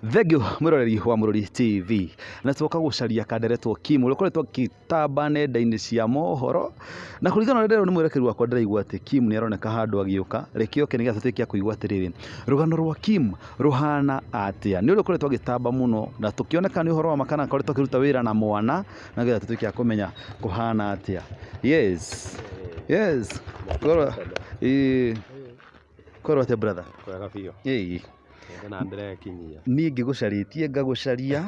Thengiũ mwĩroreri wa Mũrũri TV, na twoka gũcaria kanderetwo Kim ũrĩa ũkoretwo akĩtamba nenda-inĩ cia mohoro, na kũringana na ũrĩa ndĩrerwo nĩ mwerekeri wakwa ndĩraigua atĩ Kim nĩ aroneka handũ agĩũka, reke oke nĩgetha tũtuĩke a kũigua atĩrĩrĩ, rũgano rwa Kim rũhana atĩa? Nĩ ũrĩa ũkoretwo agĩtamba mũno na tũkĩone kana nĩ ũhoro wa ma kana akoretwo akĩruta wĩra na mwana, nĩgetha tũtuĩke a kũmenya kũhana atĩa. Yes, yes, ĩĩ, kwerwo atĩa brother? Kwega biũ. Ĩĩ. Ĩndĩ na ndĩrekinyia. Niĩ ngĩgũcarĩtie ngagũcaria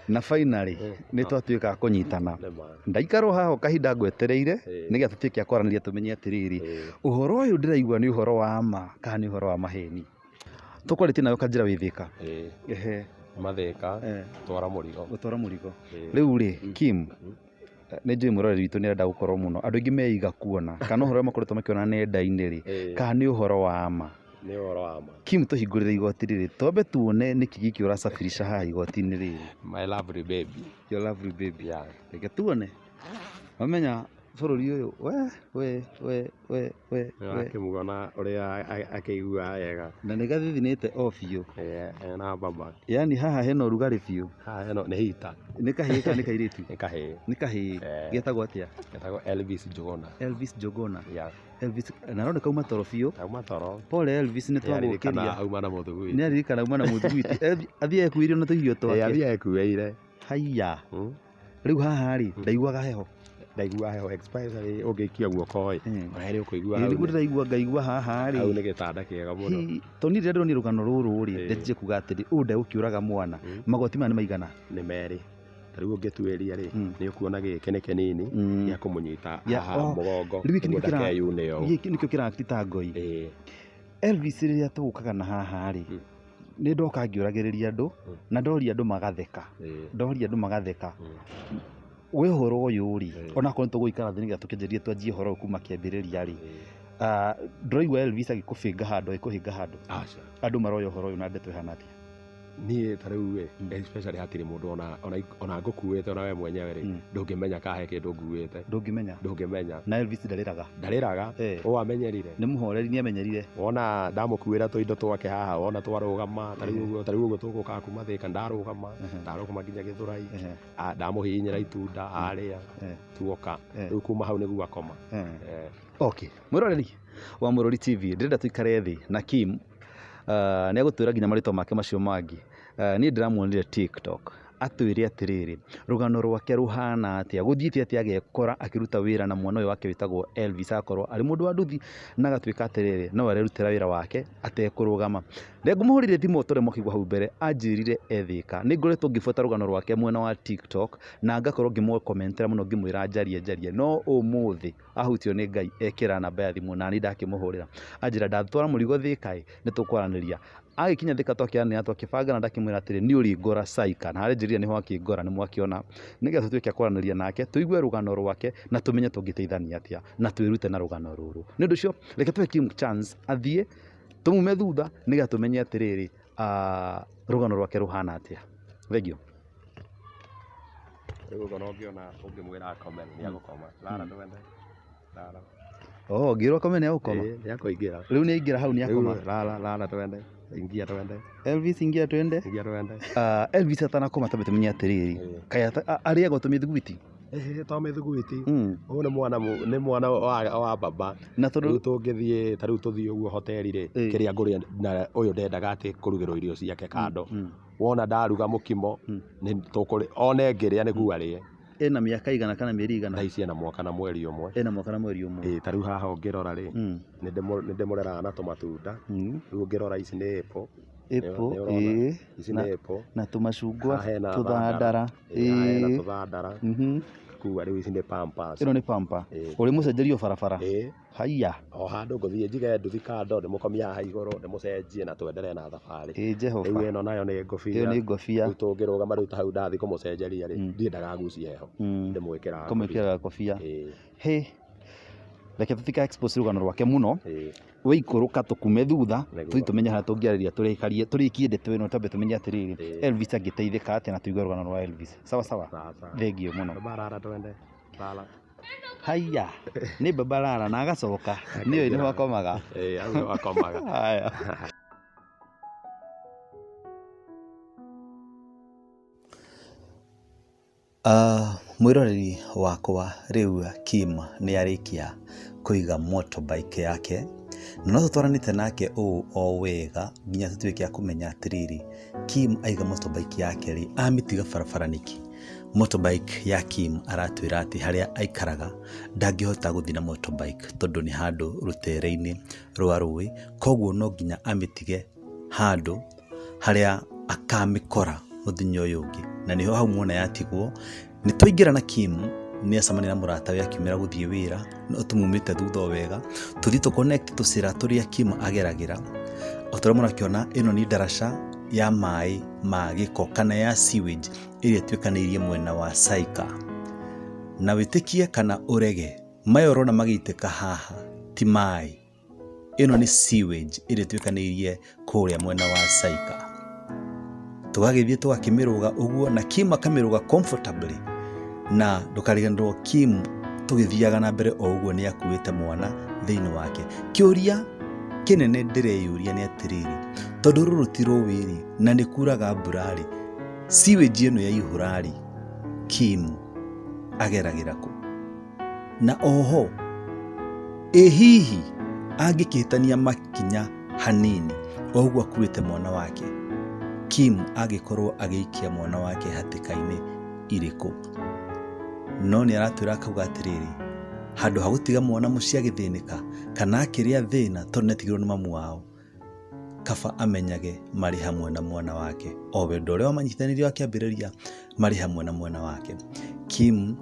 na finally nĩ twatuĩka a kũnyitana. Nĩma. Ndaikarwo haha o kahinda ngwetereire nĩgetha tũtuĩke a kwaranĩria tũmenye atĩrĩrĩ, ũhoro ũyũ ndĩraigua nĩ ũhoro wa ma kana nĩ ũhoro wa maheni. Tũkwarĩtie nawe ũkanjĩra wĩ Thĩka. Ĩĩ. Ehe. Mathĩka, twara mũrigo. Gũtwara mũrigo. Rĩu rĩ, Kim, nĩ njũĩ mwĩroreri witũ nĩ arenda gũkorwo mũno, andũ aingĩ meiga kuona kana ũhoro ũrĩa makoretwo makĩona nenda-inĩ rĩ, kana nĩ ũhoro wa ma. Nĩ ũhoro wa ma. Kim tũhingũrĩre igoti rĩrĩ twambe tuone nĩkĩ gĩkĩ ũrasafirisha haha igoti-inĩ rĩrĩ. My lovely baby. Your lovely baby. Yeah. Reke tuone. Wamenya bũrũri ũyũ we we we we we Nĩ we. wakĩmuona ũrĩa akĩiguaga wega. Na nĩ gathithinĩte o biũ. Ena baba. Yaani haha hena ũrugarĩ biũ. Haha hena nĩ heater. Nĩ kahĩĩ kana nĩ kairĩtu? Nĩ kahĩĩ. Nĩ kahĩĩ. Getagwo atĩa? Getagwo Elvis Njuguna. Elvis Njuguna. Yeah. Elvis na aroneka auma toro biũ. Auma toro. Pole Elvis nĩ twagũkĩria. Auma na mũthugwiti. Nĩ aririkana auma na mũthugwiti. Athiĩ ekuĩire na tũirio twake. Athiĩ ekuĩire. Haiya. Rĩu haha rĩ, ndaiguaga heho. Ndaiguaga heho especially ũngĩikia guoko ĩ, ona nĩ ũkũigua hau. Nĩguo ndĩraigua ngaigua haha rĩ. Hau nĩ gĩtanda kĩega mũno. Tondũ niĩ rĩrĩa ndĩronire rũgano rũrũ rĩ, ndenjire kuga atĩrĩ, ũyũ ndegũkĩũraga mwana. Magoti maya nĩ maigana? Nĩ merĩ. Ta rĩu ũngĩtuĩria rĩ, nĩ ũkuona gĩkĩ nĩ kĩnini gĩa kũmũnyita haha mũgongo Rĩu gĩkĩ nĩguo ndakeyune ũũ. Gĩkĩ nĩkĩo kĩra act ta ngoi. Elvis rĩrĩa tũgũkaga na haha rĩ, nĩ ndoka ngĩũragĩrĩria andũ na ndoria andũ magatheka. Ndoria andũ magatheka. We ũhoro ũyũ rĩ, onakorwo nĩ tũgũikara thĩ nĩgetha tũkĩanjĩrĩrie twanjie ũhoro ũyũ kuma kĩambĩrĩria rĩ, ndũraigua Elvis agĩkũbĩnga handũ agĩkũhĩnga handũ? Aca. Andũ maroya ũhoro ũyũ na ndeto ĩhana atĩa? Niĩ ta rĩu ĩ, especially hatirĩ mũndũ ona ona ona ngũkuĩte ona we mwenyewe rĩ, ndũngĩmenya kana he kĩndũ nguĩte. Ndũngĩmenya? Ndũngĩmenya. Na Elvis ndarĩraga? Ndarĩraga, ũũ amenyerire. Nĩ mũhoreri nĩ amenyerire. Wona ndamũkuĩra tũindo twake haha, wona twarũgama, ta rĩu ũguo ta rĩu ũguo tũgũkaga kuma Thĩka ndarũgama, ndarũgama nginya Gĩthũrai, ndamũhihinyĩra itunda arĩa, tuoka, rĩu kuma hau nĩguo akoma. Okay, mwĩroreri wa Mũrũri TV, ndĩrenda tũikare thĩ na Kim, nĩ egũtwĩra nginya marĩtwa make macio mangĩ. Niĩ ndĩramuonire TikTok atwĩre atĩrĩrĩ, rũgano rwake rũhana atĩa, gũthiĩte atĩa agekora akĩruta wĩra na mwana ũyũ wake wĩtagwo Elvis, agakorwo arĩ mũndũ wa nduthi na agatuĩka atĩrĩrĩ, no arerutĩra wĩra wake atekũrũgama. Rĩrĩa ngũmũhũrĩire thimũ ta ũrĩa mwakĩigua hau mbere, anjĩrire e Thĩka. Nĩ ngoretwo ngĩbuata rũgano rwake mwena wa TikTok na ngakorwo ngĩmũkomentera mũno ngĩmwĩra anjarie njarie, no ũmũthĩ ahutio nĩ Ngai ekĩra namba ya thimũ nani ndakĩmũhũrĩra anjĩra ndatwara mũrigo Thĩka ĩ nĩ tũkwaranĩria. Agĩkinya Thĩka twakĩaranĩria twakĩbanga na ndakĩmwĩra atĩrĩ niĩ ũrĩngora Saika na harĩa njĩrire nĩho akĩngora nĩ mwakĩona nĩgetha tũtuĩke a kwaranĩria nake tũigue rũgano rwake na tũmenye tũngĩteithania atĩa na twĩrute na rũgano rũrũ. Nĩ ũndũ ũcio reke tũhe Kim chance athiĩ tũmume thutha nĩgetha tũmenye atĩrĩrĩ rũgano rwake rũhana atĩa. Thengiũ. Rĩu ũguo ũngĩona ũngĩmwĩra akome nĩ agũkoma. Rara twende. Rara. Oh, ngĩrwo akome nĩ agũkoma? Ĩĩ, nĩ akũingĩra. Rĩu nĩ aingĩra hau nĩ akoma. Rĩu rara rara twende. Ingia twende. Elvis ingia twende. Ingia twende. Elvis atanakoma twambe tũmenye atĩrĩrĩ, kaĩ arĩaga o tũmĩthiguiti? Ĩĩ to mĩthiguiti. Ũyũ nĩ mwana nĩ mwana wa baba. Na tondũ Rĩu tũngĩthiĩ ta rĩu tũthiĩ ũguo hoteri rĩ, kĩrĩa ngũrĩa na ũyũ ndendaga atĩ kũrugĩrwo irio ciake kando. Wona ndaruga mũkimo, nĩ tũkũrĩa, one ngĩrĩa nĩguo arĩe. Ena mĩaka igana kana mĩeri igana? Thaa ici ena mwaka na mweri ũmwe. Ena mwaka na mweri ũmwe. Ĩĩ ta rĩu haha ũngĩrora rĩ, nĩ ndĩmũreraga na tũmatunda. Rĩu ũngĩrora ici nĩ apple. Apple, Nĩ ũrona? ĩĩ. Ici nĩ apple. Na tũmacungwa, Haha hena tũthandara. Ĩĩ, haha hena tũthandara. Kua rĩu ici nĩ pampers. Ĩno nĩ pamper. Ĩĩ. Ũrĩmũcenjeria o barabara? Ĩĩ. Haiya. O handũ ngũthiĩ njige nduthi kando ndĩmũkomie haha igũrũ ndĩmũcenjie na twenderee na thabarĩ. Ĩ Jehova. Rĩu ĩno nayo nĩ ngũbia. Ĩyo nĩ ngobia. Rĩu tũngĩrũgama rĩu ta hau ndathiĩ kũmũcenjeria rĩ, ndiendaga agucie heho. Ndĩmwĩkĩraga Kũmwĩkĩra gakobia. Ĩĩ. Hĩ. Reke tũtika expose rũgano rwake mũno. Ĩĩ. Wĩikũrũka tũkume thutha Nĩguo. tũthiĩ tũmenye harĩa tũngĩarĩria tũrĩkarie tũrĩkie ndeto ĩno twambe tũmenye atĩrĩrĩ Ĩĩ. Elvis angĩteithĩka atĩa na tũigue rũgano rwa Elvis. Sawa sawa. Sawa sawa. Thengiũ mũno. Baba rara twende. Rara. Haiya, nĩ baba rara na agacoka nĩoĩ nĩho akomaga. Ĩĩ hau nĩho akomaga. Haya. Mwĩroreri wakwa rĩu Kim nĩ arĩkia kũiga motorbike yake, na no tũtwaranĩte nake ũũ o wega nginya tũtuĩke a kũmenya atĩrĩrĩ, Kim aiga motorbike yake rĩ, amĩtiga barabara nĩkĩ? Motorbike ya Kim aratwĩra atĩ harĩa aikaraga ndangĩhota gũthiĩ na motorbike tondũ nĩ handũ rũtere-inĩ rwa rũĩ, koguo no nginya amĩtige handũ harĩa akamĩkora mũthenya ũyũ ũngĩ. Na nĩho hau muona yatigwo. Nĩ twaingĩra na Kim nĩ acemania na mũratawe akiumĩra gũthiĩ wĩra, no tũmumĩte thutha o wega, tũthiĩ tũ connect tũcĩra tũrĩa Kim ageragĩra. O ta ũrĩa mũrakĩona ĩno nĩ ndaraca ya maĩ ma gĩko kana ya sewage ĩrĩa ĩtuĩkanĩirie mwena wa Saika. Na wĩtĩkie kana ũrege, maya ũrona magĩitĩka haha ti maĩ. Ĩno nĩ sewage ĩrĩa ĩtuĩkanĩirie kũrĩa mwena wa Saika. Tũgagĩthiĩ tũgakĩmĩrũga ũguo na Kim akamĩrũga comfortably na ndũkariganĩrwo Kim tũgĩthiaga na mbere o ũguo nĩ akuĩte mwana thĩinĩ wake. Kĩũria kĩnene ndĩreyũria nĩ atĩrĩrĩ, tondũ rũrũ ti rũĩ rĩ, na nĩ kuraga mbura rĩ, sewage ĩno yaihũra rĩ, Kim ageragĩra kũ? Na oho, ĩ hihi angĩkĩhĩtania makinya hanini o ũguo akuĩte mwana wake, Kim angĩkorwo agĩikia mwana wake hatĩka-inĩ irĩkũ? No nĩ aratwĩra akauga atĩrĩrĩ, handũ ha gũtiga mwana mũciĩ agĩthĩnĩka kana akĩrĩa thĩna tondũ nĩ atigirwo nĩ mamu wao, kaba amenyage marĩ hamwe na mwana wake, o wendo ũrĩa wamanyitithanirie wa kĩambĩrĩria marĩ hamwe na mwana wake. Kim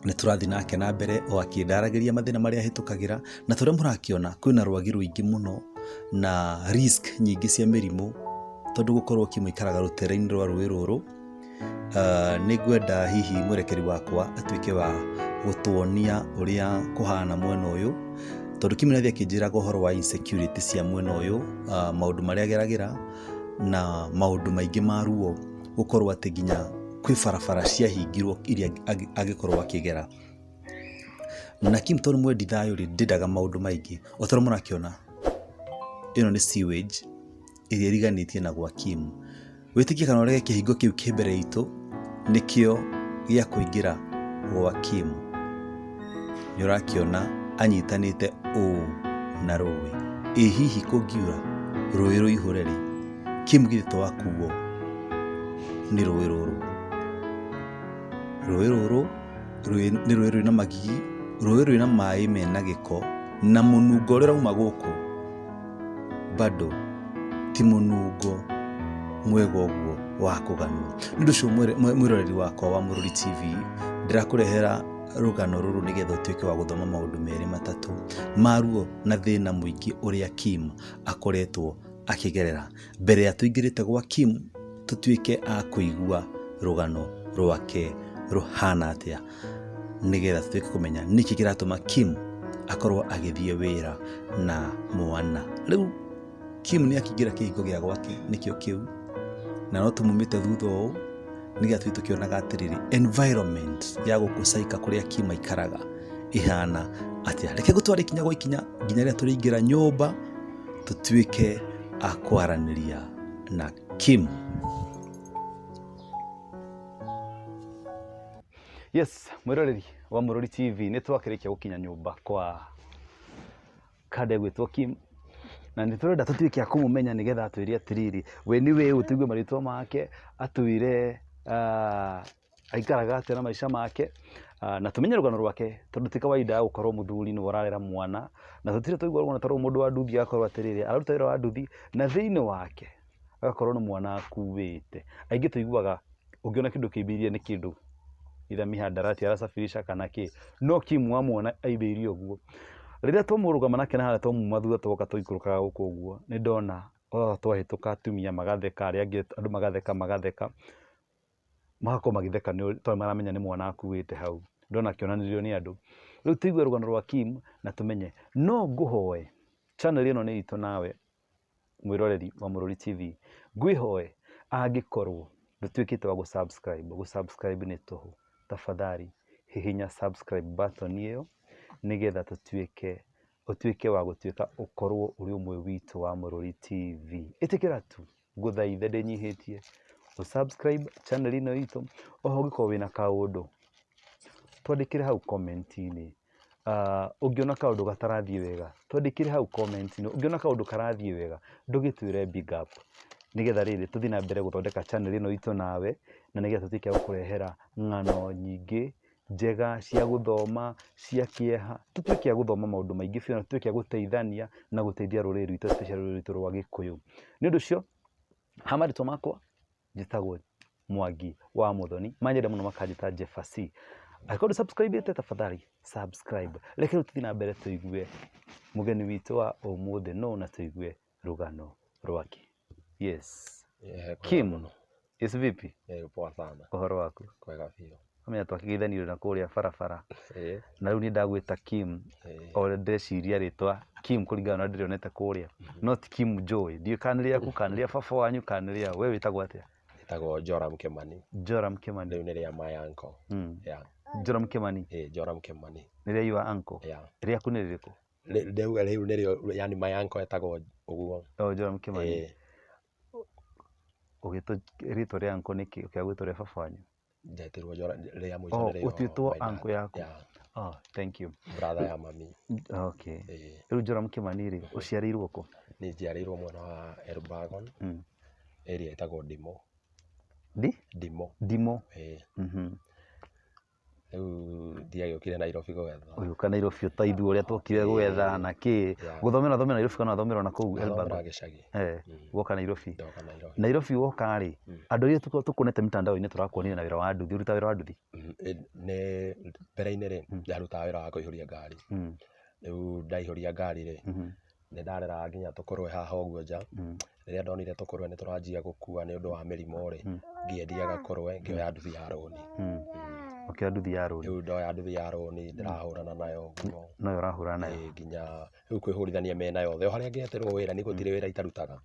nĩ tũrathiĩ nake na mbere o akĩndaragĩria mathĩna marĩa ahĩtũkagĩra, na ta ũrĩa mũrakĩona kwĩna rwagĩ rũingĩ mũno na risk nyingĩ cia mĩrimũ, tondũ gũkorwo Kim aikaraga rũtere-inĩ rwa rũĩ rũrũ. Nĩ ngwenda hihi mwerekeri wakwa atuĩke wa gũtuonia ũrĩa kũhana mwena ũyũ, tondũ Kim nĩ athiĩ akĩnjĩraga ũhoro wa insecurity cia mwena ũyũ, maũndũ marĩa ageragĩra na maũndũ maingĩ ma ruo, gũkorwo atĩ nginya kwĩ barabara ciahingirwo iria angĩkorwo akĩgera. Na Kim tondũ mwendi thayũ rĩ, ndendaga maũndũ maingĩ. O ta ũrĩa mũrakĩona ĩno nĩ sewage ĩrĩa ĩriganĩtie na gwa Kim. Wĩtĩkie kana ũrege kĩhingo kĩu kĩ mbere itũ nĩkĩo gĩa kũingĩra gwa Kim. Nĩ ũrakĩona anyitanĩte ũũ na rũĩ. Ĩ hihi kũngiura rũĩ rũihũre rĩ, Kim githĩ to akuo nĩ rũĩ rũrũ? Rũĩ rũrũ nĩ rũĩ rwĩna magigi, rũĩ rwĩna maĩ mena gĩko na mũnungo ũrĩa ũrauma gũkũ bado ti mũnungo mwega ũguo wa kũganwo. Nĩ ũndũ ũcio mwĩroreri wakwa wa Mũrũri TV, ndĩrakũrehera rũgano rũrũ nĩgetha ũtuĩke wa gũthoma maũndũ merĩ matatũ ma ruo na thĩna mũingĩ ũrĩa Kim akoretwo akĩgerera. Mbere ya tũingĩrĩte gwa Kim tũtuĩke a kũigua rũgano rwake rũhana atĩa, nĩgetha tũtuĩke kũmenya nĩkĩ kĩratũma Kim akorwo agĩthiĩ wĩra na mwana. Rĩu Kim nĩ akĩingĩra kĩhingo gĩa gwake nĩkĩo kĩu, na no tũmumĩte thutha ũũ nĩgetha tũthiĩ tũkĩonaga atĩrĩrĩ environment ya gũkũ Saika kũrĩa Kim aikaraga ĩhana atĩa. Reke ngũtware ikinya gwa ikinya nginya rĩrĩa tũrĩingĩra nyũmba tũtuĩke a kwaranĩria na Kim. Yes, mwĩroreri wa Mũrũri TV, nĩ twakĩrĩkia gũkinya nyũmba kwa kanda ĩgwĩtwo Kim, na nĩ tũrenda tũtuĩke a kũmũmenya nĩgetha atwĩre atĩrĩrĩ, we nĩ we ũ, tũigue marĩtwa make, atwĩre aikaraga atĩa na maica make, na tũmenye rũgano rwake, tondũ ti kawaida gũkorwo mũthuri nĩwe ũrarera mwana, na tũtirĩ twaigua rũgano ta rũrũ mũndũ wa nduthi agakorwo atĩrĩrĩ, araruta wĩra wa nduthi, na thĩinĩ wake agakorwo nĩ mwana akuĩte. Aingĩ tũiguaga ũngĩona kĩndũ kĩimbĩirie nĩ kĩndũ either mihadarati arasafirisha kana kĩ, no Kim wamwona aimbĩirie ũguo. Rĩrĩa twamũrũgama nake na harĩa twamuma thutha twoka tũikũrũkaga gũkũ ũguo, nĩ ndona twahĩtũka atumia magatheka, arĩa angĩ andũ magatheka magatheka, magakorwo magĩtheka tondũ maramenya nĩ mwana akuĩte hau. Ndona akĩonanĩrio nĩ andũ. Rĩu tũigue rũgano rwa Kim na tũmenye. No ngũhoe, channel ĩno nĩ itũ nawe mwĩroreri wa Mũrũri TV, ngwĩhoe angĩkorwo ndũtuĩkĩte wa gũ-subscribe, gũ-subscribe nĩ tũhũ, tafadhali hihinya subscribe button ĩyo nĩgetha tũtuĩke, ũtuĩke wa gũtuĩka ũkorwo ũrĩ ũmwe witũ wa Mũrũri TV. Ĩtĩkĩra tu, ngũthaithe ndĩnyihĩtie, Ũ subscribe channel ĩno itũ, oho ũngĩkorwo wĩna kaũndũ twandĩkĩre hau comment-inĩ. Ũngĩona kaũndũ gatarathiĩ wega twandĩkĩre hau comment-inĩ, ũngĩona kaũndũ karathiĩ wega ndũgĩtwĩre big up, nĩgetha rĩrĩ tũthiĩ na mbere gũthondeka channel ĩno itũ nawe, na nĩgetha tũtuĩke a gũkũrehera ng'ano nyingĩ njega cia gũthoma, cia kĩeha, tũtuĩke a gũthoma maũndũ maingĩ biũ na tũtuĩke a gũteithania na gũteithia rũrĩrĩ rwitũ especially rũrĩrĩ rwitũ rwa Gĩkũyũ. Nĩ ũndũ ũcio, ha marĩtwa makwa njĩtagwo Mwangi wa Muthoni, manyenda mũno makanjĩta Jefferson. Angĩkorwo ndũ subscribe ĩte tafadhali subscribe. Reke rĩu tũthiĩ na mbere tũigue mũgeni witũ wa ũmũthĩ nũ na tũigue rũgano rwake. Yes. Kwega Kim, mũno. Yes, vipi? Poa sana. Ũhoro waku? Kwega biũ. Amenya twakĩgeithanirie na kũrĩa barabara. Na rĩu niĩ ndagwĩta Kim, o ũrĩa ndĩreciria rĩtwa Kim kũringana na ũrĩa ndĩrĩonete kũrĩa. No ti Kim njũĩ, ndiũĩ kana nĩ rĩaku, kana nĩ rĩa baba wanyu, kana nĩ rĩa we wĩtagwo atĩa? Njĩtagwo Joram Kimani. Joram Kimani. Rĩu nĩ rĩa my uncle. Yeah. Joram Kimani. Joram Kimani. Nĩ rĩa your uncle? Yeah. Rĩaku nĩ rĩrĩkũ? Ndauga rĩu nĩrĩo, yani my uncle etagwo ũguo. Oh, Joram Kimani. Ũgĩtwo rĩtwa rĩa uncle nĩkĩ ũkĩaga gwĩtwo rĩa baba wanyu? Ndetirwo Joram rĩa mũico Oh, nĩrĩo ũtuĩtwo my dad. uncle yaku? Yeah. Oh, thank you. Brother ya mami. Okay. Rĩu Joram Kimani rĩ, ũciarĩirwo kũ? Niĩ njiarĩirwo mwena wa Elbagon, area ĩtagwo Ndimũ. Ndi? Ndimũ. Ndimũ. Rĩu ndiagĩũkire Nairobi gwetha. Ũgĩũka Nairobi ta ithuĩ ũrĩa twokire gwetha na kĩ. Gũthomera wathomera Nairobi kana wathomera ona kũu Ndathomera Elbagon? gĩcagi. Woka Nairobi. Ndoka Nairobi. Nairobi woka rĩ, andũ arĩa tũkuonete mitandao-inĩ tũrakuonire na wĩra wa nduthi, ũrutaga wĩra wa nduthi? Nĩ mbere-inĩ rĩ, ndarutaga wĩra wa kũihũria ngari. Rĩu ndaihũria ngari rĩ, nĩ ndareraga nginya tũkũrwe haha ũguo nja. Rĩrĩa ndonire tũkũrwe nĩ tũranjia gũkua nĩ ũndũ wa mĩrimũ rĩ, ngĩendia gakũrwe ngĩoya nduthi ya rũni. Ũkĩoya nduthi ya rũni? Rĩu ndoya nduthi ya rũni ndĩrahũrana nayo ũguo. Noyo ũrahũrana nayo? Nginya rĩu kwĩhũrithania mĩena yothe, o harĩa ngĩetĩrwo wĩra niĩ gũtirĩ wĩra itarutaga.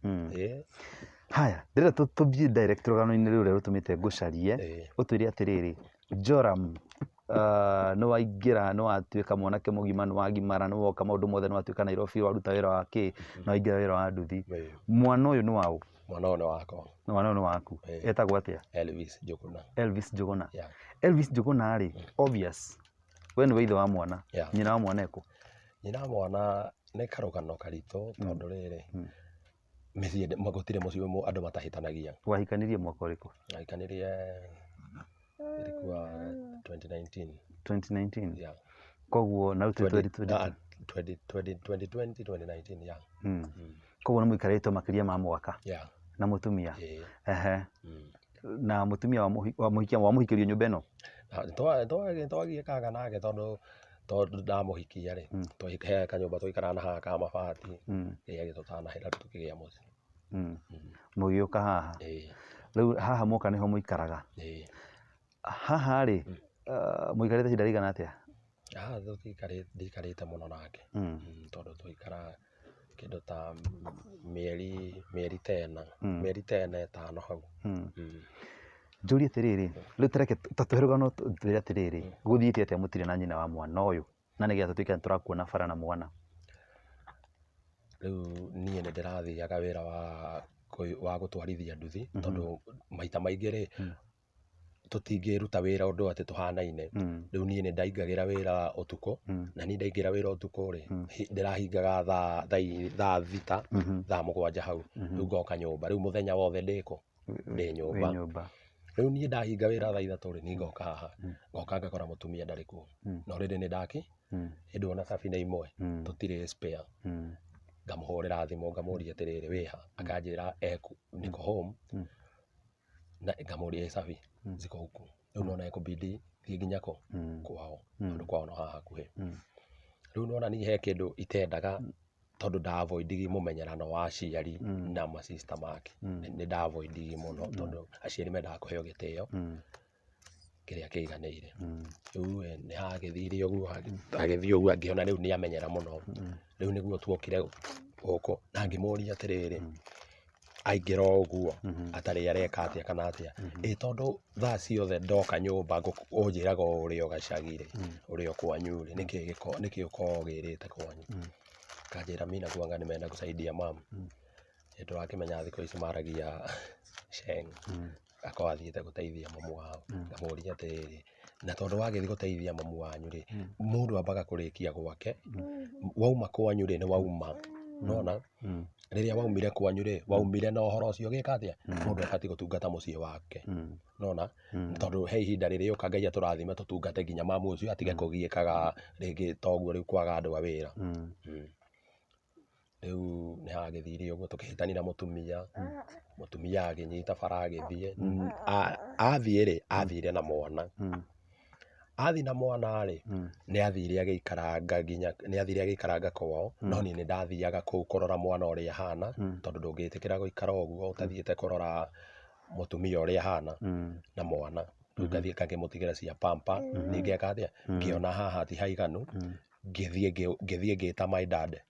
Haya, ndĩrenda tũthiĩ direct rũgano-inĩ rũrĩa rũtũmĩte ngũcarie, ũtwĩre atĩrĩrĩ, Joram, nĩ waingĩra, nĩ watuĩka mwanake mũgima, nĩ wagimara, nĩ woka maũndũ mothe, nĩ watuĩka Nairobi, waruta wĩra wa kĩ, nĩ waingĩra wĩra wa nduthi. Mwana ũyũ nĩ waũ? Mwana ũyũ nĩ wakwa. Mwana ũyũ nĩ waku. Etagwo atĩa? Elvis Njũgũna. Elvis Njũgũna. Elvis Njũgũna rĩ, obvious, we nĩwe ithe wa mwana. Nyina wa mwana ekũ? Nyina wa mwana nĩ karũgano karitũ tondũ rĩrĩ, mĩciĩ gũtirĩ mũciĩ andũ matahĩtanagia. Wahikanirie mwaka ũrĩkũ? Wahikanirie ilikuwa 2019. 2019? Yeah. Koguo na rĩu twĩ 2022. 2020, 2019, yeah. Koguo nĩ mũikarĩte makĩria ma mwaka? Yeah. Na mũtumia? Na mũtumia wamũhikĩrio nyũmba ĩno? Twagiĩkaga nake tondũ ndamũhikia rĩ, he kanyũmba twaikaraga na haha ka mabati, ĩĩ agĩtũtanahĩra tũkĩgĩa mũciĩ. Mũgĩũka haha? Rĩu haha mwoka nĩho mũikaraga? Haha rĩ, mũikarĩte ihinda rĩigana atĩa? Haha ndiikarĩte mũno nake, tondũ twaikara kĩndũ ta mĩeri ta ĩna, mĩeri ta ĩna ĩtano hau. Njũrie atĩrĩrĩ, rĩu ta reke ta tũhe rũgano twĩre atĩrĩrĩ, gũthiĩte atĩa mũtirĩ na nyina wa mwana ũyũ, na nĩgetha tũtuĩke nĩ tũrakuona bara na mwana? Rĩu niĩ nĩ ndĩrathiaga wĩra wa gũtwarithia nduthi, tondũ maita maingĩ rĩ, tũtingĩruta wĩra ũndũ atĩ tũhanaine. Rĩu niĩ nĩ ndaingagĩra wĩra ũtukũ, na niĩ ndaingĩra wĩra ũtukũ rĩ, ndĩrahingaga thaa 6, thaa 7 hau. Rĩu ngoka nyũmba, rĩu mũthenya wothe ndĩkũ? Ndĩ nyũmba. Wĩ nyũmba. Rĩu niĩ ndahinga wĩra thaa 3 rĩ, niĩ ngoka haha. Ngoka ngakora mũtumia ndarĩ kuo. No rĩrĩ nĩ ndaki, ĩndĩ ona cabi nĩ imwe, tũtirĩ spare. Ngamũhũrĩra thimũ ngamũria atĩrĩrĩ, wĩha? Akanjĩra niko home. Na ngamũria ĩ cabi ziko huku. Rĩu nona ĩkũbidi thiĩ nginya kũ? Kwao. Tondũ kwao no haha hakuhĩ. Rĩu nona niĩ he kĩndũ itendaga tondũ nda avoid mũmenyerano wa aciari na ma sister make. Nĩ nda avoid mũno tondũ aciari mendaga kũheo gĩtĩo kĩrĩa kĩiganĩire. Rĩu nĩ hagĩthire ũguo, hagĩthiĩ ũguo ngĩona rĩu nĩ amenyera mũno. Rĩu nĩguo tuokire gũkũ na ngĩmũria atĩrĩrĩ, aingĩra o ũguo atarĩ areka atĩa kana atĩa. Ĩ tondũ thaa ciothe ndoka nyũmba ũnjĩraga o ũrĩ o gacagi rĩ, ũrĩ o kwanyu rĩ, nĩkĩ ũkoragwo ũgĩrĩte kwanyu? Akanjĩra mi nakuanga nimeenda kusaidia mum. Nĩ tũrakĩmenya thikũ ici maragia Sheng. Akorwo athiĩte gũteithia mamu wao. Ngamũria atĩrĩrĩ, na tondũ wagĩthiĩ gũteithia mamu wanyu rĩ, mũndũ ambaga kũrĩkia gwake, wauma kwanyu rĩ, nĩ wauma. Nĩwona? Rĩrĩa waumire kwanyu rĩ, waumire na ũhoro ũcio ũgĩka atĩa? Mũndũ abatiĩ gũtungata mũciĩ wake. Nĩwona? Tondũ he ihinda rĩrĩũka Ngai atũrathime tũtungate nginya mamu ũcio atige kũgiĩkaga rĩngĩ toguo rĩu kwaga andũ a wĩra. Rĩu nĩ hagĩthire ũguo tũkĩhĩtania na mũtumia, mũtumia agĩnyita bara agĩthiĩ, athiĩ rĩ, athire na mwana. Athiĩ na mwana rĩ, nĩ athire agĩikaranga nginya, nĩ athire agĩikaranga kwao, no niĩ nĩ ndathiaga kũu kũrora mwana ũrĩa ahana, tondũ ndũngĩtĩkĩra gũikara ũguo ũtathiĩte kũrora mũtumia ũrĩa ahana na mwana. Rĩu ngathiĩ ngakĩmũtigĩra cia pamper, niĩ ngeka atĩa, ngĩona haha ti haiganu, ngĩthiĩ ngĩthiĩ ngĩta my dad.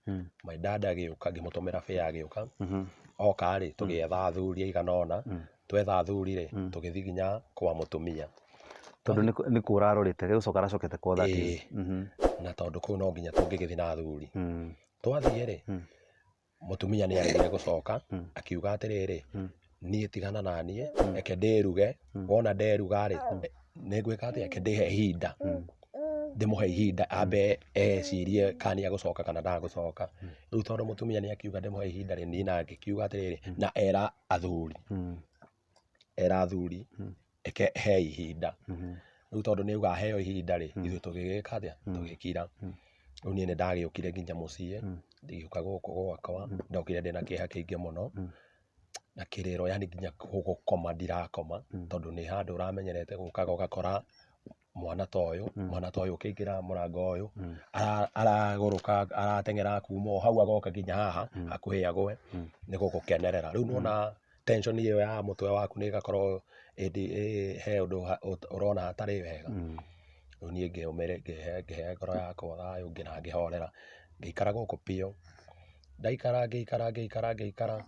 My dad agĩũka ngĩmũtũmĩra fare agĩũka. Oka rĩ, tũgĩetha athuri aigana ũna, twetha athuri rĩ, tũgĩthiĩ nginya kwa mũtumia. Tondũ nĩ kũra arorĩte, gũcoka aracokete kwao that is. Na tondũ kũu no nginya tũngĩgĩthiĩ na athuri. Twathiĩ rĩ, mũtumia nĩ aregire gũcoka, akiuga atĩrĩrĩ, niĩ tigana na niĩ, reke ndĩruge, wona nderuga rĩ, nĩ ngwĩka atĩa, reke ndĩhe ihinda, ndĩmũhe ihinda ambe ecirie kana nĩ egũcoka kana ndagũcoka. Rĩu tondũ mũtumia nĩ akiuga ndĩmũhe ihinda rĩ, niĩ na ngĩkiuga atĩrĩrĩ, na era athuri, era athuri, reke he ihinda. Rĩu tondũ nĩ auga aheo ihinda rĩ, ithuĩ tũgĩgĩka atĩa, tũgĩkira. Rĩu niĩ nĩ ndagĩũkire nginya mũciĩ, ngĩũka gũkũ gwakwa, ndokire ndĩna kĩeha kĩingĩ mũno, na kĩrĩro yani nginya gũkoma ndirakoma, tondũ nĩ handũ ũramenyerete gũkaga ũgakora mwana ta ũyũ, mwana ta ũyũ ũkĩingĩra mũrango ũyũ, aragũrũka arateng'era kuma o hau agoka nginya haha, hakuhĩ agwe, nĩ gũgũkenerera. Rĩu nĩwona tension ĩyo ya mũtwe waku nĩ ĩgakorwo ĩndĩ he ũndũ ũrona hatarĩ wega. Rĩu niĩ ngĩhe ngoro yakwa thayũ na ngĩhorera, ngĩikara gũkũ biũ. Ndaikara ngĩikara ngĩikara ngĩikara,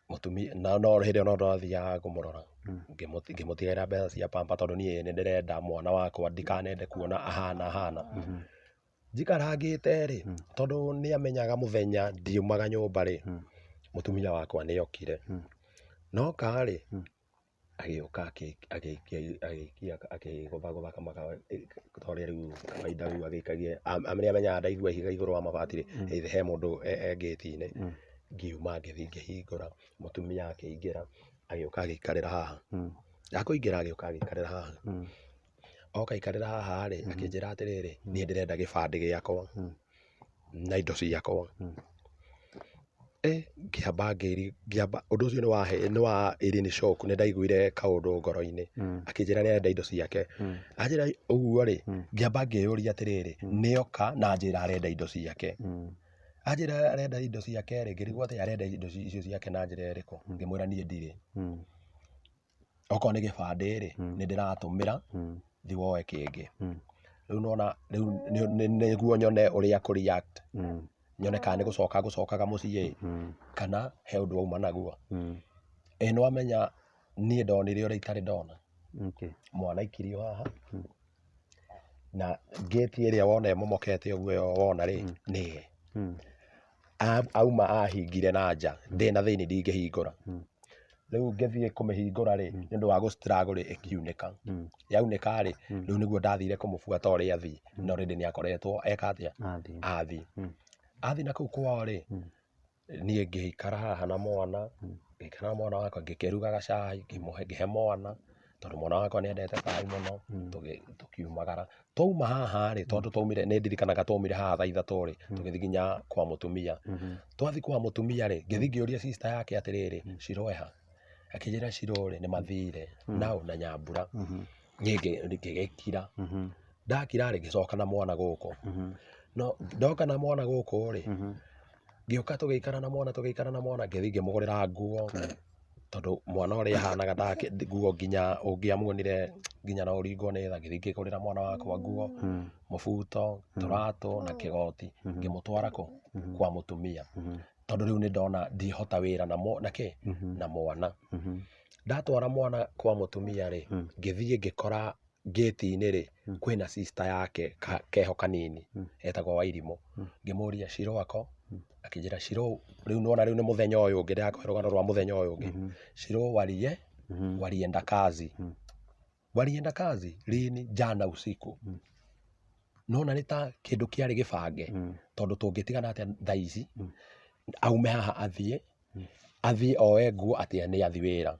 mũtumia no hĩndĩ ĩyo no ndathiaga kũmũrora, ngĩmũtigĩra mbeca cia pamper tondũ niĩ nĩ ndĩrenda mwana wakwa ndikanende kuona ahana ahana. Njikarangĩte rĩ, tondũ nĩ amenyaga mũthenya ndiumaga nyũmba rĩ, mũtumia wakwa nĩ okire. Na oka rĩ, agĩũka agĩikia akĩgũthagũtha ta ũrĩa rĩu kawaida rĩu agĩikagia, nĩ amenyaga ndaigua ihiga igũrũ wa mabati rĩ, either he mũndũ e ngĩti-inĩ. Ngiuma ngĩthiĩ ngĩhingũra, mũtumia akĩingĩra, agĩũka agĩikarĩra haha. Akũingĩra agĩũka agĩikarĩra haha. Oka aikarĩra haha rĩ, akĩnjĩra atĩrĩrĩ, niĩ ndĩrenda gĩbandĩ gĩakwa na indo ciakwa. Ngĩamba ngĩamba ũndũ ũcio nĩ wa ĩrĩ shock, nĩ ndaiguire kaũndũ ngoro-inĩ. Akĩnjĩra nĩ arenda indo ciake. Anjĩra ũguo rĩ, ngĩamba ngĩyũria atĩrĩrĩ, nĩ oka na anjĩra arenda indo ciake. Anjĩra arenda indo ciake rĩ, ngĩrigwo atĩ arenda indo icio ciake na njĩra ĩrĩkũ. Ngĩmwĩra niĩ ndirĩ. Okorwo nĩ gĩbandĩ rĩ, nĩ ndĩratũmĩra, thiĩ woe kĩngĩ. Rĩu nĩwona rĩu nĩguo nyone ũrĩa akũ react, nyone kana nĩ gũcoka agũcokaga mũciĩ ĩ, kana he ũndũ auma naguo. Ĩ nĩwamenya niĩ ndonire ũrĩa itarĩ ndona. Mwana aikirio haha, na ngĩti ĩrĩa wona ĩmomokete ũguo ĩyo wona rĩ, nĩye. Auma ahingire na nja, ndĩna thĩinĩ ndingĩhingũra. Rĩu ngĩthiĩ kũmĩhingũra rĩ, nĩ ũndũ wa gũ struggle rĩ, ĩkiunĩka. Yaunĩka rĩ, rĩu nĩguo ndathire kũmũbuata ũrĩa athiĩ, no already nĩ akoretwo eka atĩa? Athiĩ. Athiĩ na kũu kwao rĩ, niĩ ngĩikara haha na mwana, ngĩikara na mwana wakwa, ngĩkĩrugaga cai, ngĩhe mwana, tondũ mwana wakwa nĩ endete cai mũno, tũkiumagara. Twauma haha rĩ, tondũ twaumire, nĩ ndirikanaga twaumire haha thaa 3 rĩ, tũgĩthiĩ nginya kwa mũtumia. Twathiĩ kwa mũtumia rĩ, ngĩthiĩ ngĩũria sister yake atĩrĩrĩ, Shiro eha? Akĩnjĩra Shiro rĩ, nĩ mathire, nao na Nyambura. Niĩ ngĩgĩkira. Ndakira rĩ, ngĩcoka na mwana gũkũ. No ndoka na mwana gũkũ rĩ, ngĩũka tũgĩikara na mwana, tũgĩikara na mwana, ngĩthiĩ ngĩmũgũrĩra nguo, tondũ mwana ũrĩa ahanaga nguo nginya ũngĩamuonire nginya no ũringwo nĩ tha. Ngĩthiĩ ngĩgũrĩra mwana wakwa nguo, mũbuto, tũratũ na kĩgoti, ngĩmũtwara kũ? Kwa mũtumia. Tondũ rĩu nĩ ndona ndihota wĩra na kĩ? Na mwana. Ndatwara mwana kwa mũtumia rĩ, ngĩthiĩ ngĩkora ngĩti-inĩ rĩ, kwĩna sister yake keho kanini, etagwo Wairimũ. Ngĩmũria Shiro ako? Akĩnjĩra Shiro, rĩu nĩwona rĩu nĩ mũthenya ũyũ ũngĩ, ndĩrakũhe rũgano rwa mũthenya ũyũ ũngĩ. Shiro warie? Walienda kazi. Walienda kazi lini? Jana usiku. Nona nĩ ta kĩndũ kĩarĩ gĩbange, tondũ tũngĩtigana atĩa thaa ici, aume haha athiĩ, athiĩ oe nguo atĩ nĩ athi wĩra?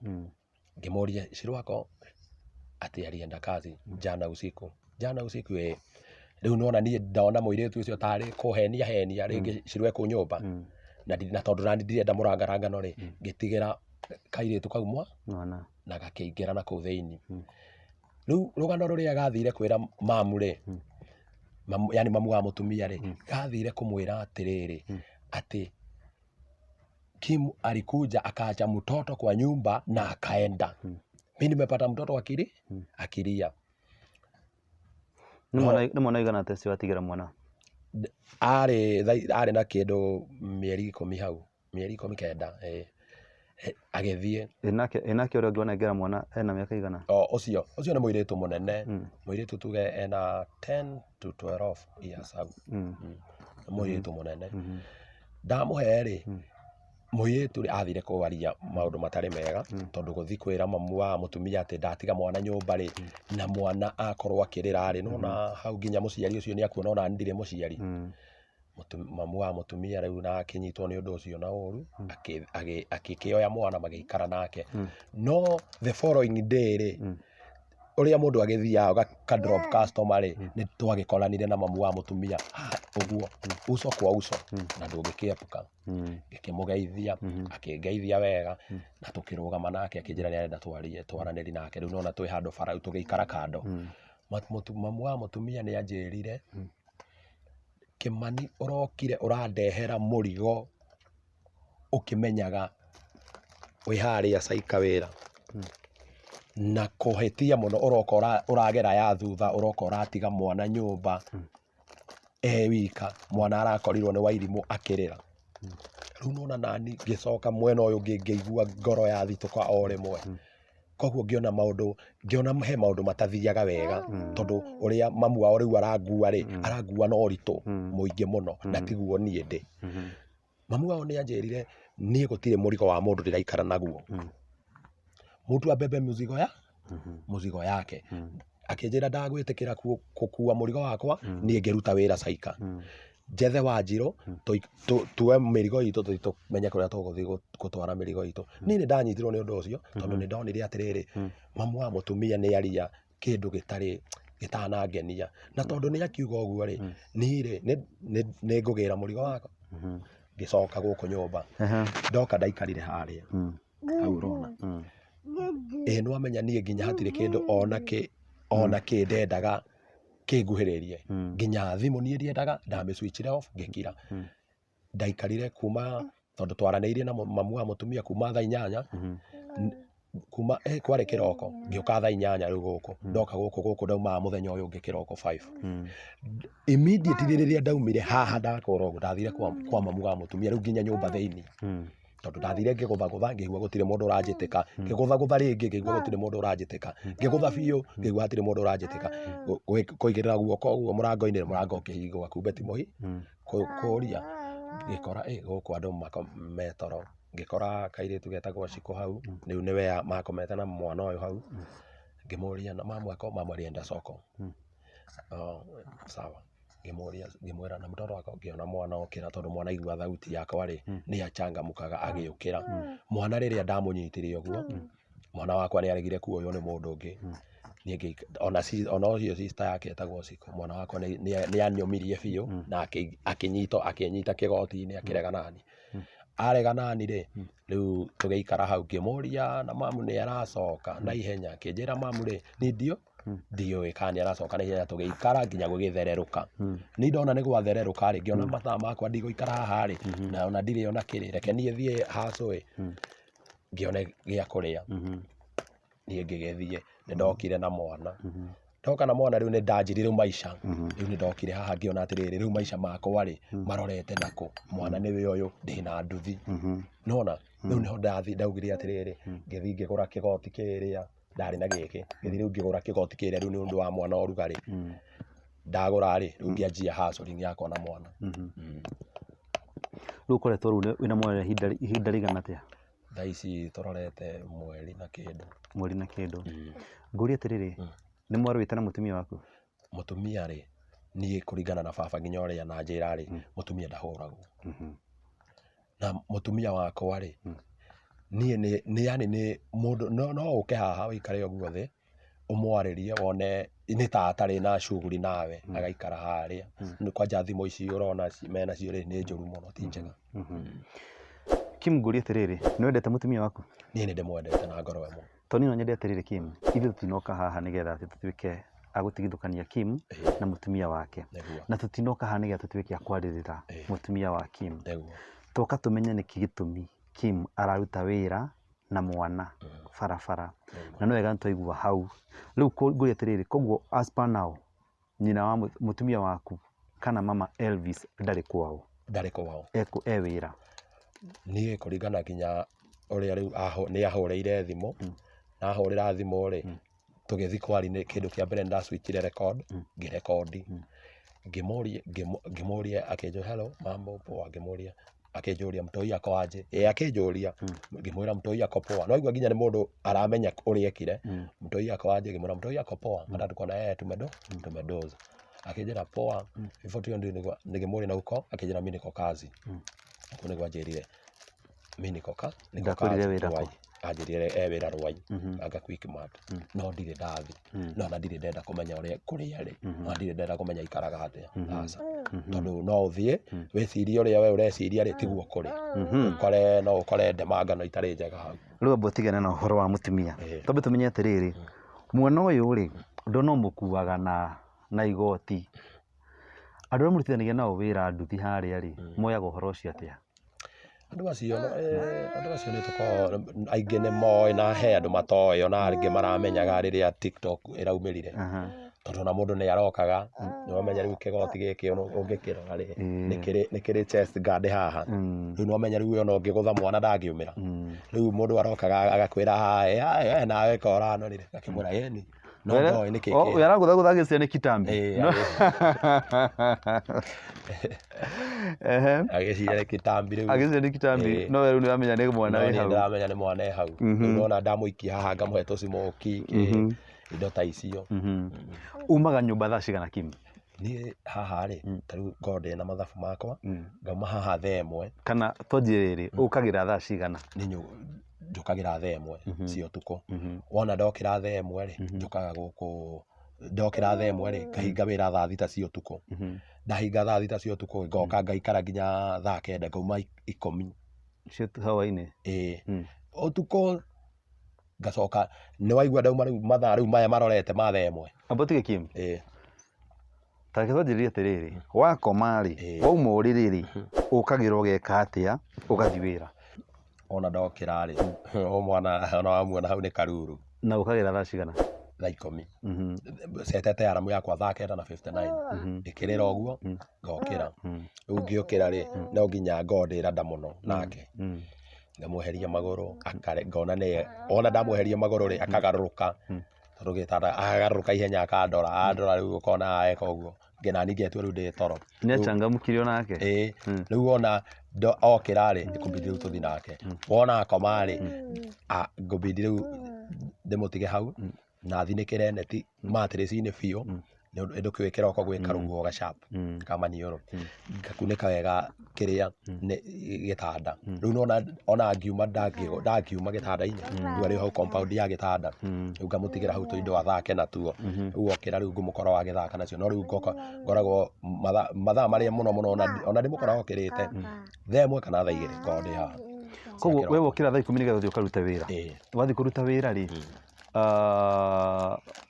Ngĩmũria Shirwako atĩ alienda kazi jana usiku. Jana usiku, ĩĩ. Rĩu nona niĩ ndona mũirĩtu ũcio tarĩ kũhenia henia rĩngĩ Shirũ e kũu nyũmba, na tondũ nani ndirenda mũrangarangano rĩ, ngĩtigĩra kairĩtu kau mwa Mwana. Na gakĩingĩra na kũu thĩinĩ. Rĩu rũgano rũrĩa gathire kwĩra mamu rĩ, mamu, yani mamu wa mũtumia rĩ, gathire kũmwĩra atĩrĩrĩ, atĩ Kim alikuja akaacha mtoto kwa nyumba na akaenda. Mi nimepata mtoto akilia. Nĩ mwana ũigana atĩa ũcio watigĩra mwana? Arĩ na kĩndũ mĩeri 10 hau, mĩeri 19, ĩĩ. Agĩthiĩ. Ĩ nake ũrĩa ũngĩ wanengera mwana ena mĩaka igana? O ũcio nĩ mũirĩtu mũnene. Mũirĩtu tuge ena 10 to 12 years hau. Nĩ mũirĩtu mũnene. Ndamũhe rĩ, mũirĩtu rĩ athire kwaria maũndũ matarĩ mega, tondũ gũthiĩ kwĩra mamu wa mũtumia atĩ ndatiga mwana nyũmba rĩ, na mwana akorwo akĩrĩra rĩ, nona hau nginya mũciari ũcio nĩ akuona ona ndirĩ mũciari. Mamu wa mũtumia rĩu na akĩnyitwo nĩ ũndũ ũcio na ũru, akĩkĩoya mwana magĩikara nake. No the following day rĩ, ũrĩa mũndũ agĩthiaga ũgaka drop customer rĩ, nĩ twagĩkoranire na mamu wa mũtumia ha ũguo, uso kwa uso, na ndũngĩkĩepuka. Ngĩkĩmũgeithia, akĩngeithia wega, na tũkĩrũgama nake, akĩnjĩra nĩ arenda twarie, twaranĩrie nake. Rĩu nona twĩ handũ bara rĩu tũgĩikara kando. Mamu wa mũtumia nĩ anjĩrire, "Kĩmani, ũrokire ũrandehera mũrigo ũkĩmenyaga wĩ harĩa caika wĩra na kũhĩtia mũno, ũroka ũragera ya thutha, ũroka ũratiga mwana nyũmba e wika, mwana arakorirwo nĩ wairimũ akĩrĩra." Rĩu nona nani ngĩcoka mwena ũyũ ũngĩ, ngĩigua ngoro yathitũka o rĩmwe. Koguo ngĩona maũndũ, ngĩona he maũndũ matathiaga wega, tondũ ũrĩa mamu wao rĩu arangua rĩ, arangua na ũritũ mũingĩ mũno, na tiguo niĩ ndĩ. Mamu wao nĩ anjĩrire, "Niĩ gũtirĩ mũrigo wa mũndũ ndĩraikara naguo. Mtu abebe mzigo ya mũzigo yake." Akĩnjĩra, "Ndagwĩtĩkĩra gũkua mũrigo wakwa. Niĩ ngĩruta wĩra caika, njethe Wanjirũ, tuoe mĩrigo itũ, tũthiĩ tũmenye kũrĩa tũgũthiĩ gũtwara mĩrigo itũ." Niĩ nĩ ndanyitirwo nĩ ũndũ ũcio, tondũ nĩ ndonire atĩrĩrĩ, mamu wa mũtumia nĩ aria kĩndũ gĩtarĩ gĩtanangenia, na tondũ nĩ akiuga ũguo rĩ, niĩ rĩ nĩ ngũgĩra mũrigo wakwa. Ngĩcoka gũkũ nyũmba. Ndoka ndaikarire harĩa hau ũrona. Ĩĩ, nĩwamenya niĩ nginya hatirĩ kĩndũ ona kĩ ndendaga kĩnguhĩrĩrie. Nginya thimũ niĩ ndiendaga, ndamĩ switch off, ngĩkira. Ndaikarire kuma, tondũ twaranĩirie na mamu wa mũtumia kuma thaa 8, kuma kwarĩ kĩroko, ngĩũka thaa 8 rĩu gũkũ. Ndoka gũkũ ndaumaga mũthenya ũyũ ũngĩ kĩroko 5. Immediately rĩrĩa ndaumire haha, ndakora ũguo, ndathire kwa mamu wa mũtumia rĩu nginya nyũmba thĩinĩ, tondũ ndathire ngĩgũthagũtha, ngĩigua gũtirĩ mũndũ ũranjĩtĩka. Ngĩgũthagũtha rĩngĩ, ngĩigua gũtirĩ mũndũ ũranjĩtĩka. Ngĩgũtha biũ, ngĩigua hatirĩ mũndũ ũranjĩtĩka. Kũigĩrĩra guoko ũguo mũrango-inĩ, mũrango ũkĩhingũka, kumbe ti mũhi kũria. Ngĩkora ĩ gũkũ andũ metoro, ngĩkora kairĩtu getagwo Cikũ hau, rĩu nĩwe makomete na mwana ũyũ hau. Ngĩmũria na mamu ako, mamu alienda soko. Oh, sawa. Ngĩmũria, ngĩmwĩra na mtoto wako. Ngĩona mwana okĩra, tondũ mwana aigua thauti yakwa rĩ, nĩ achangamkaga agĩũkĩra. Mwana rĩrĩa ndamũnyitire ũguo, mwana wakwa nĩ aregire kuoywo nĩ mũndũ ũngĩ. Niĩ ona ũcio sister yake etagwo Cikũ, mwana wakwa nĩ anyũmirie biũ na akĩnyita kĩgoti-inĩ, akĩrega nani. Arega nani rĩ, rĩu tũgĩikara hau, ngĩmũria na mamu nĩ aracoka na ihenya. Akĩnjĩra mamu rĩ, niĩ ndiũĩ kana nĩ aracoka na ihenya. Tũgĩikara nginya gũgĩthererũka. Niĩ ndona nĩ gwathererũka rĩ, ngĩona mathaa makwa ndigũikara haha rĩ, na ona ndirĩ ona kĩrĩ, reke niĩ thiĩ hacũĩ ngĩone gĩa kũrĩa. Niĩ ngĩgĩthiĩ, nĩ ndokire na mwana. Ndoka na mwana rĩu nĩ ndanjirie rĩu maica. Rĩu nĩ ndokire haha, ngĩona atĩrĩrĩ, rĩu maica makwa rĩ, marorete nakũ? Mwana nĩwe ũyũ, ndĩna nduthi. Nona rĩu nĩho ndathi ndaugire atĩrĩrĩ, ngĩthiĩ ngĩgũra kĩgoti kĩrĩa ndarĩ na gĩkĩ, ngĩthiĩ rĩu ngĩgũra kĩgoti kĩrĩa rĩu nĩ ũndũ wa mwana ũrugarĩ. Ndagũra rĩ, rĩu ngĩanjia hustling yakwa na mwana. Rĩu ũkoretwo rĩu wĩna mwana ihinda rĩigana atĩa? Thaa ici tũrorete mweri na kĩndũ. Mweri na kĩndũ. Ngũrie atĩrĩrĩ, nĩ mwarũĩte na mũtumia waku? Mũtumia rĩ, niĩ kũringana na baba nginya ũrĩa ananjĩra rĩ, mũtumia ndahũragwo. Na mũtumia wakwa rĩ, niĩ nĩ yani nĩ mũndũ, no ũke haha ũikare ũguo thĩ, ũmwarĩrie wone nĩ ta atarĩ na shughuli nawe, agaikara harĩa. Kwanja thimũ ici ũrona menacio rĩ, nĩ njũru mũno ti njega. Kim ngũrie atĩrĩrĩ, nĩ wendete mũtumia waku? Niĩ nĩ ndĩmwendete na ngoro ĩmwe. Tondũ niĩ no nyende atĩrĩrĩ Kim, ithuĩ tũtinoka haha nĩgetha atĩ tũtuĩke a gũtigithũkania Kim na mũtumia wake. Na tũtinoka haha nĩgetha tũtuĩke a kwarĩrĩra mũtumia wa Kim. Twoka tũmenye nĩkĩ gĩtũmi Kim araruta wĩra na mwana barabara. Na nĩ wega nĩ twaigua hau. Rĩu ngũrie atĩrĩrĩ, koguo as per now, nyina wa mũtumia waku kana mama Elvis ndarĩ kwao? Ndarĩ kwao. Ekũ e wĩra? Niĩ kũringana nginya ũrĩa rĩu nĩ ahũrĩire thimũ, na ahũrĩra thimũ rĩ, tũgĩthiĩ kwaria kĩndũ kĩa mbere nĩ ndacwĩkire record, ngĩrekondi, ngĩmũria ngĩmũria akĩnjũria hello mambo poa, ngĩmũria akĩnjũria mtoi ako aje, ĩ akĩnjũria, ngĩmwĩra mtoi ako poa, no aigua nginya nĩ mũndũ aramenya ũrĩa ekire, mtoi ako aje, ngĩmwĩra mtoi ako poa, hata tuko na yeye tumedoza, akĩnjĩra poa, hivyo tu ndio ngĩmũria na uko, akĩnjĩra mimi niko kazi, ũguo nĩguo anjĩrire, mimi niko ka niko Ndakwĩrire kazi wĩra kũ? Ruai, anjĩrire e wĩra Ruai, anga Quickmart, no ndirĩ ndathi, no ona ndirĩ ndenda kũmenya ũrĩa kũrĩa arĩ, ona ndirĩ ndenda kũmenya aikaraga atĩa, aca, tondũ no ũthiĩ wĩcirie ũrĩa we ũreciria rĩ, tiguo kũrĩ, ũkore no ũkore ndemangano itarĩ njega hau. Rĩu amba ũtigane na ũhoro wa mũtumia, twambe tũmenye atĩrĩrĩ, mwana ũyũ rĩ, ndona ũmũkuaga na igoti, andũ arĩa mũrutithanagia nao wĩra nduthi harĩa rĩ, moyaga ũhoro ũcio atĩa? Andũ acio andũ acio nĩ tũkoragwo aingĩ nĩ moĩ na he andũ matoĩ ona angĩ maramenyaga rĩrĩa TikTok ĩraumĩrire, tondũ ona mũndũ nĩ arokaga nĩ wamenya rĩu kĩgoti gĩkĩ ũngĩkĩrora rĩ, nĩ kĩrĩ chest guard haha, rĩu nĩ wamenya rĩu ona ũngĩgũtha mwana ndangĩũmĩra, rĩu mũndũ arokaga agakwĩra hae nawe ka ũranorire, ngakĩmwĩra ĩni, no ndoĩ nĩkĩ kĩ Ũyũ aragũthagũtha agĩciria nĩ kitambi. Agĩciria nĩ kitambi rĩu. Agĩciria nĩ kitambi, no we rĩu nĩ ũramenya nĩ mwana No wĩ niĩ hau. ndĩramenya nĩ mwana e hau. Rĩu nĩwona ndamũikia haha ngamũhe tũcimoki kĩ, indo ta icio. Umaga nyũmba thaa cigana Kim? Niĩ haha rĩ, ta rĩu ngoragwo ndĩ na mathabu makwa, ngauma haha thaa 1. Kana twanjie rĩrĩ, ũkagĩra thaa cigana? Niĩ njũkagĩra thaa 1 cia ũtukũ. Wona ndokĩra thaa 1 rĩ, njũkaga gũkũ, ndokĩra thaa 1 rĩ, ngahinga wĩra thaa 6 cia ũtukũ. Ndahinga thaa 6 cia ũtukũ, ngoka ngaikara nginya thaa 9, ngauma 10. Cia hwaĩ-inĩ? Ĩĩ. Ũtukũ ngacoka, nĩ waigua ndauma rĩu mathaa rĩu maya marorete ma thaa 1. Amba ũtige Kim. Ĩĩ. Ta reke twanjĩrĩrie atĩrĩrĩ, wakoma rĩ, wauma ũrĩrĩ rĩ, ũkagĩra ũgeka atĩa, ũgathiĩ wĩra? Ona ndokĩra rĩ, o mwana ona wamuona hau nĩ karuru. Na ũkagĩra thaa cigana? Thaa 10. Cetete aramu yakwa thaa 9:59. Ĩkĩrĩra ũguo, ngokĩra. Rĩu ngĩũkĩra rĩ, no nginya ngorwo ndĩ rada mũno nake. Ngamweheria magũrũ, ngona nĩ, wona ndamweheria magũrũ rĩ, akagarũrũka. Tondũ gĩtanda, akagarũrũka ihenya akandora, andora rĩu ũkona eka ũguo. Nani ngetua rĩu ndĩ toro. Nĩ achangamkire onake? Ĩĩ. Rĩu wona okĩra rĩ, ngũbidi rĩu tũthiĩ nake. Wona akoma rĩ, ngũbidi rĩu ndĩmũtige hau, na thinĩkĩre neti mattress-inĩ biũ, nĩ ũndũ kwĩ kĩroko gwĩ karũhuho ga sharp ka maniũrũ. Ngakunĩka wega kĩrĩa gĩtanda. Rĩu nĩwona ona ngiuma ndangiuma gĩtanda-inĩ, rĩu arĩ hau compound ya gĩtanda. Rĩu ngamũtigĩra hau tũindo athake natuo. Rĩu okĩra rĩu ngũmũkora o agĩthaka nacio. No rĩu ngoka ngoragwo mathaa marĩa mũno mũno ona ndĩmũkoraga okĩrĩte thaa 1 kana thaa 2 ngoragwo ndĩ haha. Koguo we wokĩra thaa 10 nĩgetha ũthiĩ ũkarute wĩra. Wathiĩ kũruta wĩra rĩ,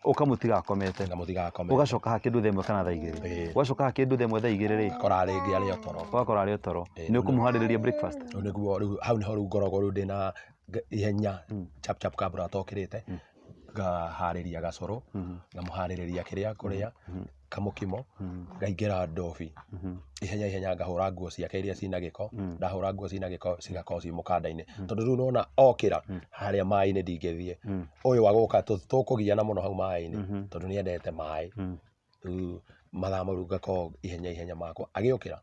ũkamũtiga akomete. Ngamũtiga akomete. Ũgacoka haha kĩndũ thaa 1 kana thaa 2. Wacoka haha kĩndũ thaa 1 thaa 2 rĩ, Ũgakora rĩngĩ arĩ o toro. Ũgakora arĩ o toro. Nĩ ũkũmũharĩrĩria breakfast? Rĩu nĩguo rĩu hau nĩho rĩu ngoragwo rĩu ndĩna ihenya chap chap kabla atokĩrĩte, ngaharĩria gacũrũ, ngamũharĩrĩria kĩrĩa akũrĩa, kamũkimo, ngaingĩra ndobi, ihenya ihenya ngahũra nguo ciake iria cina gĩko, ndahũra nguo cina gĩko cigakorwo ci mũkanda-inĩ, tondũ rĩu nĩwona okĩra, harĩa maĩ-inĩ ndingĩthiĩ, ũyũ agũka tũkũgiana mũno hau maĩ-inĩ, tondũ nĩ endete maĩ, rĩu Mathaa mau rĩu ngakorwo ihenya ihenya makwa agĩũkĩra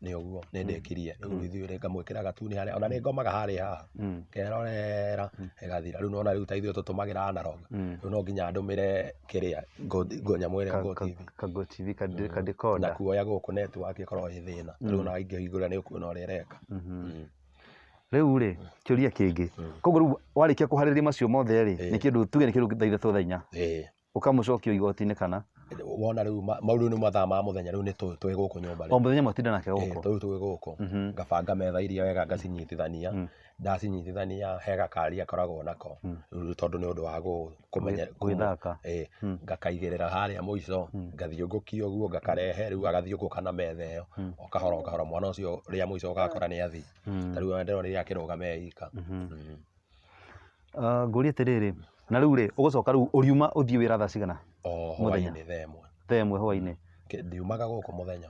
nĩ ũguo nĩ ndĩkirie. Rĩu ithuĩ ngamwĩkĩra gatuni harĩa, ona nĩ ngomaga harĩa haha ngerorera ĩgathira. Rĩu nĩwona rĩu ta ithuĩ tũtũmagĩra analog, rĩu no nginya ndũmĩre kĩrĩa nyamũ ĩrĩa Go TV. Ka Go TV ka decoder. Na kuoya gũkũ network ĩkoragwo ĩ thĩna, rĩu ona ingĩhingũra nĩ ũkuona ũrĩa ĩreka. Rĩu rĩ, kĩũria kĩngĩ, koguo rĩu warĩkia kũharĩria macio mothe rĩ, nĩ kĩndũ tuge nĩ kĩndũ thaa 3, thaa 4, ũkamũcokia igoti-inĩ kana? Wona rĩu mau rĩu nĩ mathaa ma mũthenya, rĩu nĩ twĩ gũkũ nyũmba rĩu. O mũthenya mwatinda nake gũkũ? Rĩu twĩ gũkũ, ngabanga metha iria wega ngacinyitithania, ndacinyitithania he gakari gakoragwo nako, rĩu tondũ nĩ ũndũ wa kũmenya Gwĩthaka. Ĩĩ, ngakaigĩrĩra harĩa mũico, ngathiũngũkia ũguo ngakarehe, rĩu agathiũngũka na metha ĩyo, o kahora o kahora mwana ũcio rĩa mũico ũgakora nĩ athiĩ. Ta rĩu ona ndĩronire akĩrũgama e ika. Ngũrie atĩrĩrĩ, na rĩu rĩ, ũgũcoka rĩu ũriuma ũthiĩ wĩra thaa cigana? O Mũthenya. hwainĩ thaa 1. Thaa 1 hwainĩ? Ndiumaga gũkũ mũthenya,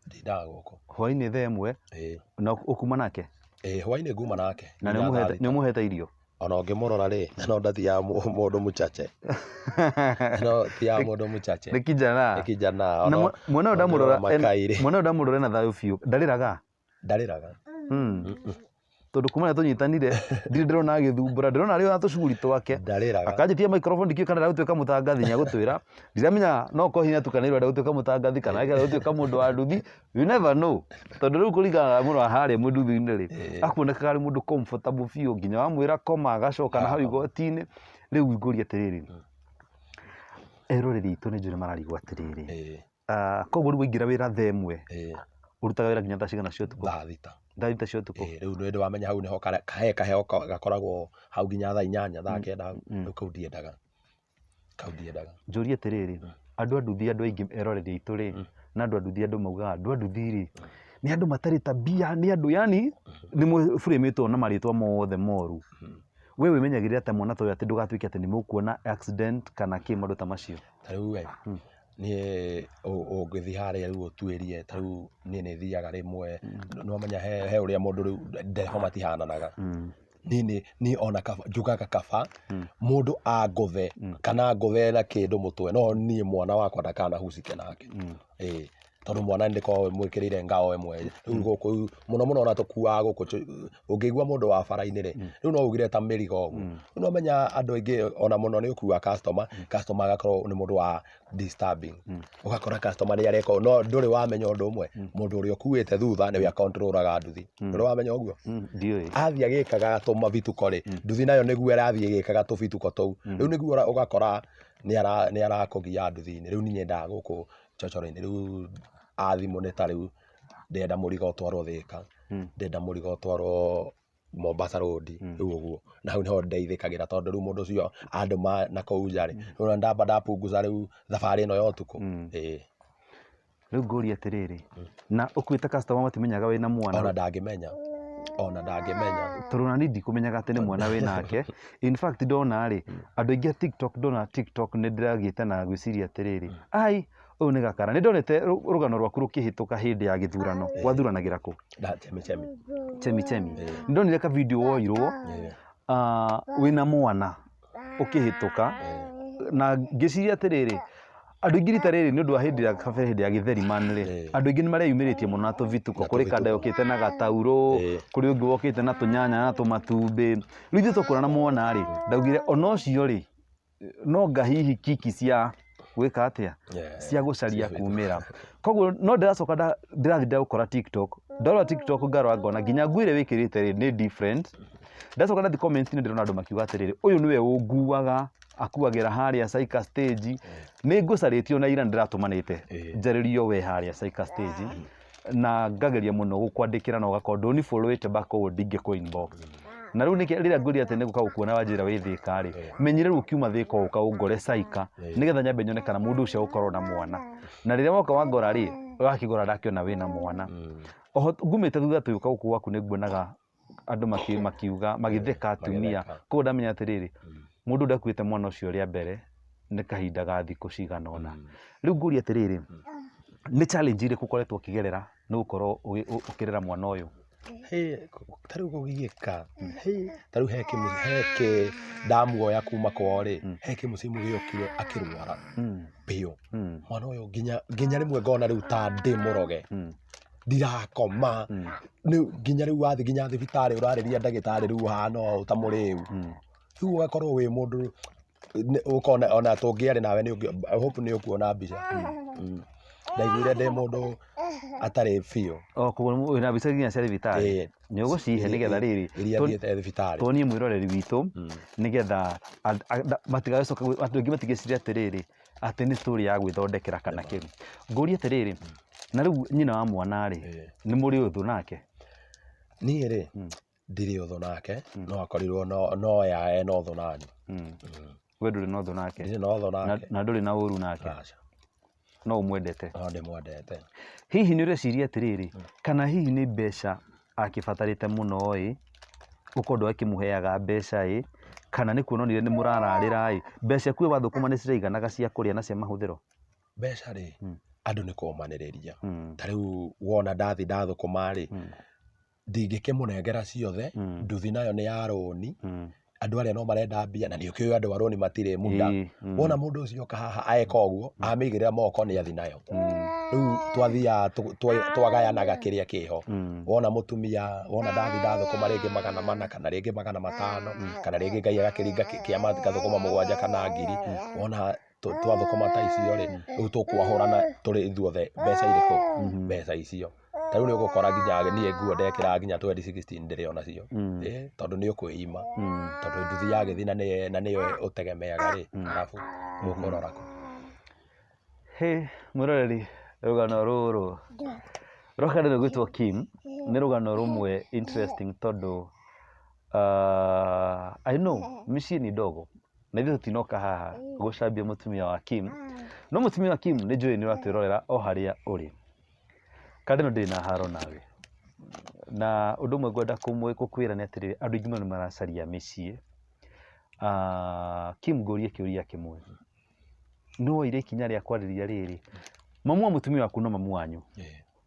ndindaga gũkũ. Hwainĩ thaa 1? Ĩĩ. Na ũkuma nake? Ĩĩ, hwainĩ nguma nake. Na Nginya thaa nĩ ũmũhete irio? Ona ũngĩmũrora rĩ, no nda ti ya mũndũ mũchache. No ti ya mũndũ mũchache. Nĩ kijana. Nĩ kijana. Na mwana ũyũ ndamũrora Ona makairĩ. Mwana ũyũ ndamũrora ena thayũ biũ. Ndarĩraga? Ndarĩraga. Tondũ kuma rĩrĩa tũnyitanire, ndirĩ ndĩrona agĩthumbũra, ndĩrona arĩ o na tũcuguri twake. Ndarĩraga. Akanjĩtia microphone ndikĩũĩ kana arenda gũtuĩka mũtangathi, nĩagũtwĩra. Ndiramenya no okorwo hihi nĩatukanĩirwo arenda gũtuĩka mũtangathi kana arenda gũtuĩka mũndũ wa nduthi, you never know. Tondũ rĩu kũringana na mũrũ wa harĩa mũnduthi-inĩ rĩ, akuonekaga arĩ mũndũ comfortable biũ, nginya wamwĩra koma agacoka na hau igoti-inĩ. Rĩu ngũrie atĩrĩrĩ, eroreri aitũ nĩ njũĩ nĩmararigwo atĩrĩrĩ, koguo rĩu waingĩra wĩra thaa 1, ũrutaga wĩra nginya thaa cigana cia ũtukũ? Thaa 6. Thaa 6 cia ũtukũ. Rĩu nĩ wamenya hau nĩho he kaheo gakoragwo hau nginya thaa 8, thaa 9 hau. Rĩu kau ndiendaga. Kau ndiendaga. Njũrie atĩrĩrĩ, andũ a nduthi andũ aingĩ eroreri aitũ rĩ, na andũ a nduthi andũ maugaga andũ a nduthi rĩ, nĩ andũ matarĩ tabia, nĩ andũ yani nĩ mũburimĩtwo na marĩtwa mothe moru. We wĩmenyagĩrĩra atĩa mwana ta ũyũ atĩ ndũgatuĩke atĩ nĩ mũkuona accident kana kĩ maũndũ ta macio? Ta rĩu we, niĩ ũngĩthiĩ harĩa rĩu ũtuĩrie, ta rĩu niĩ nĩ thiaga rĩmwe, nĩ wamenya he ũrĩa mũndũ rĩu ndereba matihananaga. Niĩ niĩ ona kaba njugaga kaba mũndũ angũthe kana angũthe na kĩndũ mũtwe, no niĩ mwana wakwa ndakanahusike nake. Ĩĩ, tondũ mwana nĩ ndĩkoragwo mwĩkĩrĩire ngao ĩmwe. Rĩu gũkũ mũno mũno ona tũkuaga gũkũ, ũngĩigua mũndũ wa bara-inĩ rĩ, rĩu no ugire ta mĩrigo ũguo. Rĩu no menya andũ aingĩ ona mũno nĩ ũkuaga customer, customer agakorwo nĩ mũndũ wa disturbing. Ũgakora customer nĩ areka ũũ, no ndũrĩ wamenya ũndũ ũmwe, mũndũ ũrĩa ũkuĩte thutha nĩwe akontrolaga nduthi. Ndũrĩ wamenya ũguo? Ndiũĩ. Athiĩ agĩkaga tũmabituko rĩ, nduthi nayo nĩguo ĩrathiĩ ĩgĩkaga tũbituko tũu. Rĩu nĩguo ũgakora nĩ arakũgia nduthi-inĩ. Rĩu niĩ nyendaga gũkũ chochoro-inĩ, rĩu athimũ nĩ ta rĩu ndĩrenda mũrigo ũtwarwo Thĩka, ndĩrenda mũrigo ũtwarwo Mombasa Road, rĩu ũguo. Na hau nĩho ndeithĩkagĩra tondũ rĩu mũndũ ũcio andũma na kũu nja rĩ, rĩu ona ndamba ndapunguza rĩu thabarĩ ĩno ya ũtukũ. Ĩĩ. Rĩu ngũrie atĩrĩrĩ, na ũkuĩte customer matimenyaga wĩna mwana? Ona ndangĩmenya. Ona ndangĩmenya. Tondũ ona niĩ ndikũmenyaga atĩ nĩ mwana wĩ nake. In fact ndona rĩ, andũ aingĩ a TikTok, ndona TikTok nĩ ndĩragĩte na gwĩciria atĩrĩrĩ, ai ũyũ nĩ gakara. Nĩ ndonete rũgano rwaku rũkĩhĩtũka hĩndĩ ya gĩthurano. Gwathuranagĩra kũ? Na Chemichemi. Chemichemi. Nĩ ndonire ka video woirwo, wĩna mwana ũkĩhĩtũka, na ngĩciria atĩrĩrĩ, andũ aingĩ rita rĩrĩ nĩ ũndũ wa hĩndĩ ya kabere, hĩndĩ ya gĩtheri man rĩ, andũ aingĩ nĩ mareyumĩrĩtie mũno na tũbituko. Kũrĩ kanda yũkĩte na gataurũ, kũrĩ ũngĩ wokĩte na tũnyanya na tũmatumbĩ. Rĩu ithuĩ twakuona na mwana rĩ, ndaugire ona ũcio rĩ, no nga hihi kiki cia gwĩka atĩa, cia gũcaria kumĩra. Koguo no ndĩracoka ndĩrathiĩ ndagũkora TikTok, ndarora TikTok ngarora ngona nginya nguo ĩrĩa wĩkĩrĩte rĩ nĩ different. Ndacoka ndathiĩ comment-inĩ ndĩrona andũ makiuga atĩrĩrĩ, ũyũ nĩwe ũnguaga, akuagĩra harĩa Saika stage. Nĩ ngũcarĩtio na ira nĩndĩratũmanĩte njarĩrio we harĩa Saika stage, na ngageria mũno gũkwandĩkĩra na ũgakorwo ndũni follow ĩte back ũguo ndingĩkũ inbox. Na rĩu nĩkĩ rĩrĩa ngwĩrire atĩ nĩngũka gũkuona wanjĩra wĩ Thĩka rĩ, menyire rĩu ũkiuma Thĩka ũka ũngore Saika, nĩgetha nyambe nyone kana mũndũ ũcio agũkorwo na mwana. Na rĩrĩa woka wangora rĩ, wakĩgora ndakĩona wĩna mwana. Oho ngumĩte thutha tũgĩũka gũkũ gwaku nĩ nguonaga andũ makiuga, magĩtheka atumia. Koguo ndamenya atĩrĩrĩ, mũndũ ndakuĩte mwana ũcio rĩa mbere nĩ kahinda ga thikũ cigana ũna. Rĩu ngũrie atĩrĩrĩ, nĩ challenge irĩkũ ũkoretwo ũkĩgerera nĩ gũkorwo ũkĩrera mwana ũyũ? Ta rĩu gũgiĩka, ta rĩu he kĩ ndamuoya kuma kwao rĩ, he kĩmũcimu gĩokire akĩrwara biũ. Mwana ũyũ nginya rĩmwe ngona rĩu ta ndĩ mũroge. Ndirakoma. Rĩu nginya rĩu wathiĩ nginya thibitarĩ ũrarĩria ndagĩtarĩ rĩu ũhana ũũ ta mũrĩu. Rĩu ũgakorwo wĩ mũndũ ũkona ona tũngĩaria nawe nĩ I hope nĩ ũkuona mbica. Ndaiguire ndĩ mũndũ atarĩ biũ. O koguo wĩna mbica nginya cia thibitarĩ? Ĩĩ. Nĩ ũgũcihe nĩgetha rĩrĩ Iria thiĩte thibitarĩ. Tuonie mwĩroreri witũ nĩgetha matigagĩcoke andũ aingĩ matigecirie atĩrĩrĩ atĩ nĩ story ya gwĩthondekera kana kĩ. Ngũrie atĩrĩrĩ, na rĩu nyina wa mwana rĩ, nĩ mũrĩ ũthũ nake? Niĩ rĩ, ndirĩ ũthũ nake, no akorirwo no ya ena ũthũ nani. We ndũrĩ na ũthũ nake? Ndirĩ na ũthũ nake. Na ndũrĩ na ũru nake? Aca. No ũmwendete? No ndĩmwendete. Hihi nĩ ũreciria atĩrĩrĩ, kana hihi nĩ mbeca akĩbatarĩte mũno ĩ, ũkorwo ndwakĩmũheaga mbeca ĩ, kana nĩ kuona onire nĩ mũrararĩra ĩ, mbeca kuo wathũkũma nĩ ciraiganaga cia kũrĩa na cia mahũthĩro? Mbeca rĩ, andũ nĩ kũmanĩrĩria. Ta rĩu wona ndathi ndathũkũma rĩ, ndingĩkĩmũnengera ciothe, nduthi nayo nĩ ya rũni, andũ arĩa no marenda mbia na nĩ ũkĩũĩ andũ a rũni matirĩ muda. Wona mũndũ ũcio oka haha eka ũguo, amĩigĩrĩra moko nĩ athi nayo. Rĩu twathiaga twagayanaga kĩrĩa kĩho. Wona mũtumia, wona ndathi ndathũkũma rĩngĩ 400 kana rĩngĩ 500, kana rĩngĩ Ngai agakĩringa kĩama ngathũkũma 7 kana 1000, wona twathũkũma ta icio rĩ, rĩu tũkwahũrana tũrĩ ithuothe mbeca irĩkũ? Mbeca icio. Ta rĩu nĩ ũgũkora nginya niĩ nguo ndekĩraga nginya 2016 ndĩrĩ o nacio. Ĩĩ, tondũ nĩ ũkwĩima. Tondũ nduthi yagĩthiĩ na nĩyo ũtegemeaga rĩ, arabu ũkũrora kũ? Hĩ, mwĩroreri, rũgano rũrũ rwa kandũ gwĩtwo Kim nĩ rũgano rũmwe interesting tondũ I know mĩciĩ nĩ ndogo na ithuĩ tũtinoka haha gũcambia mũtumia wa Kim, no mũtumia wa Kim nĩ njũĩ nĩ ũratwĩrorera o harĩa ũrĩ. Kandũ ĩno ndĩrĩ na haro nawe, na ũndũ ũmwe ngwenda gũkwĩra nĩ atĩrĩrĩ, andũ aingĩ mũno nĩ maracaria mĩciĩ. Kim ngũrie kĩũria kĩmwe, nĩ woire ikinya rĩa kwarĩria rĩrĩ, mamu wa mũtumia waku no mamu wanyu,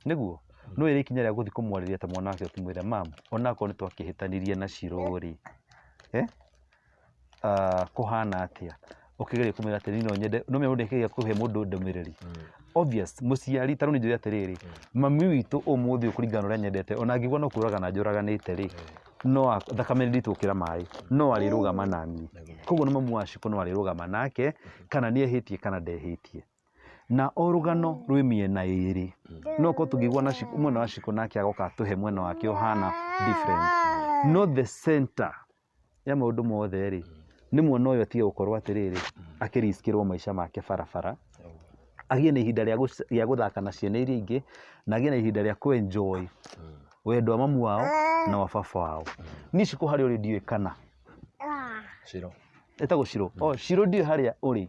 nĩguo? Nĩ woire ikinya rĩa gũthiĩ kũmwarĩria ta mwana wake ũkĩmwĩra mam, onakorwo nĩ twakĩhĩtanirie na Shiro rĩ, kũhana atĩa? Ũkĩgeria kũmwĩra atĩ niĩ no nyende, no ũmenye mũndũ akĩgeria kũhe mũndũ ndũmĩrĩri. Obvious, mũciari ta rĩu nĩ njũĩ atĩrĩrĩ, mami witũ ũmũthĩ ũyũ kũringana na ũrĩa nyendete, ona angĩigua no kũragana njũraganĩte rĩ, no thakame nĩ nditũ gũkĩra maĩ, no arĩrũgama naniĩ. Koguo na mamu wa Shiko no arĩrũgama nake, kana nĩ ehĩtie kana ndehĩtie. Na o rũgano rwĩ mĩena ĩrĩ, no korwo tũngĩigua na Shiko, mwena wa Shiko nake agoka atũhe mwena wake ũhana different. No the center ya maũndũ mothe rĩ, nĩ mwana ũyũ atige gũkorwo atĩrĩrĩ, akĩriskĩrwo maica make barabara, agĩe na ihinda rĩa gũthaka na ciana iria ingĩ, na agĩe na ihinda rĩa kũ enjoy wendo wa mamu wao na wa baba wao. Niĩ Shiko harĩa ũrĩ ndiũĩ kana Shiro. Ĩtagwo Shiro. Oh, Shiro ndiũĩ harĩa ũrĩ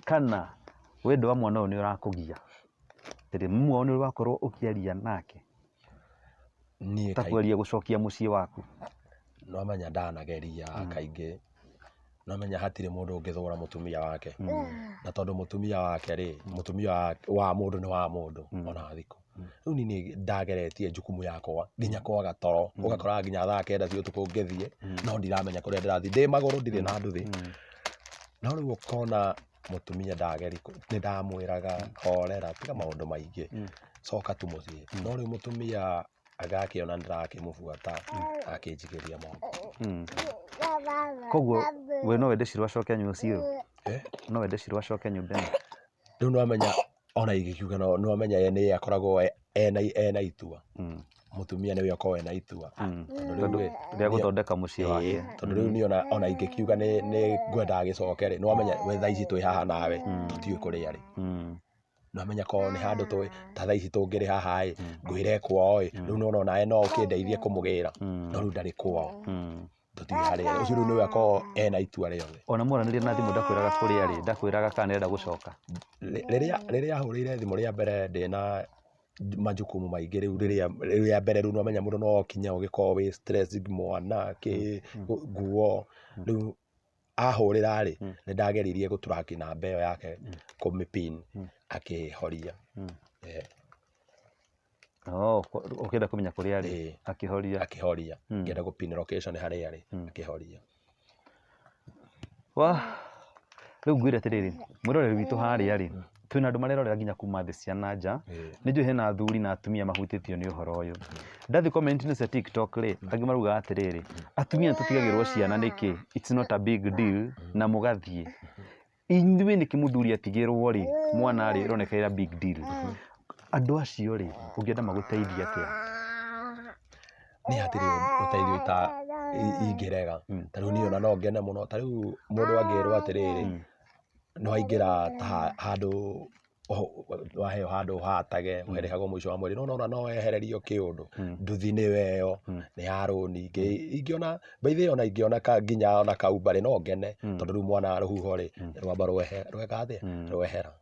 kana wendo wa mwana ũyũ nĩ ũrakũgia. Atĩrĩ, mamu wao nĩ wakorwo ũkĩaria nake? Niĩ Ta kũgeria gũcokia mũciĩ waku. Nwamenya ndanageria kaingĩ, nwamenya hatirĩ mũndũ ũngĩthũra mũtumia wake. Na tondũ mũtumia wake rĩ, mũtumia wa mũndũ nĩ wa mũndũ ona thikũ. Rĩu niĩ nĩ ndageretie jukumu yakwa nginya kwaga toro, ũgakoraga nginya thaa 9 cia ũtukũ ngĩthiĩ, no ndiramenya kũrĩa ndĩrathiĩ, ndĩ magũrũ ndirĩ na nduthi. No rĩu ũkona mũtumia ndageri, nĩ ndamwĩraga horera, tiga maũndũ maingĩ, coka tu mũciĩ. No rĩu mũtumia agakĩona nĩndĩrakĩmũbuata, akĩnjigĩria moko. Koguo we no wende Shiro acoke mũciĩ? No wende Shiro acoke nyũmba ĩno? Rĩu nĩwamenya ona ingĩkiuga nĩwamenya ye nĩye akoragwo ena itua. Mũtumia nĩwe akoragwo ena itua. Tondũ rĩu Rĩa gũthondeka mũciĩ wake. Tondũ rĩu niĩ ona ingĩkiuga nĩ ngwendaga gĩcoke rĩ, nĩwamenya we thaa ici twĩ haha nawe, tũtiũĩ kũrĩa arĩ. Nĩwamenya korwo nĩ handũ tũĩ, ta thaa ici tũngĩrĩ haha ĩ, ngwĩre kwao ĩ, rĩu nĩwona onawe no ũkĩndeithie kũmũgĩra, no rĩu ndarĩ kwao. Tũtiũĩ harĩa arĩ. Ũcio rĩu nĩwe akoragwo ena itua rĩothe. Ona mwaranĩria na thimũ ndakwĩraga kũrĩa arĩ, ndakwĩraga kana nĩarenda gũcoka. Rĩrĩa ahũrĩire thimũ rĩa mbere ndĩna majukumu maingĩ rĩu rĩrĩa mbere rĩu nĩwamenya mũndũ no ũkinye ũgĩkorwo wĩ stress mwana kĩ nguo rĩu ahũrĩra rĩ, nĩ ndageririe gũ track namba ĩyo yake kũmĩ pin akĩhoria. Oh, ũkĩenda kũmenya kũrĩa arĩ, akĩhoria. Akĩhoria. Ngĩenda gũ pin location harĩa arĩ, akĩhoria. Wa, rĩu ngwĩre atĩrĩrĩ, mwĩroreri witũ harĩa rĩ, Twĩna andũ marerorera nginya kuma thĩ cia na nja. Nĩ njũĩ hena athuri na atumia mahutĩtio nĩ ũhoro ũyũ. Ndathiĩ comment-inĩ cia TikTok rĩ, angĩ marauga atĩrĩrĩ, atumia nĩ tũtigagĩrwo ciana nĩkĩ? It's not a big deal na mũgathiĩ. Inyuĩ nĩkĩ mũthuri atigĩrwo rĩ, mwana rĩ, ĩroneka ĩrĩ a big deal. Andũ acio rĩ, ũngĩenda magũteithie atĩa? Niĩ hatirĩ ũteithio ingĩrega. Ta rĩu niĩ ona no ngene mũno, ta rĩu mũndũ angĩrwo atĩrĩrĩ, nĩ waingĩra ta handũ waheo handũ ũhatage, ũrĩhagwo mũico wa mweri, no nĩwona no wehererio kĩũndũ, nduthi nĩyo ĩyo, nĩ ya rũni, ingĩona by the way ona ingĩona nginya ona ka Uber rĩ, no ngene, tondũ rĩu mwana rũhuho rĩ, rwamba rweka atĩa, rwehera.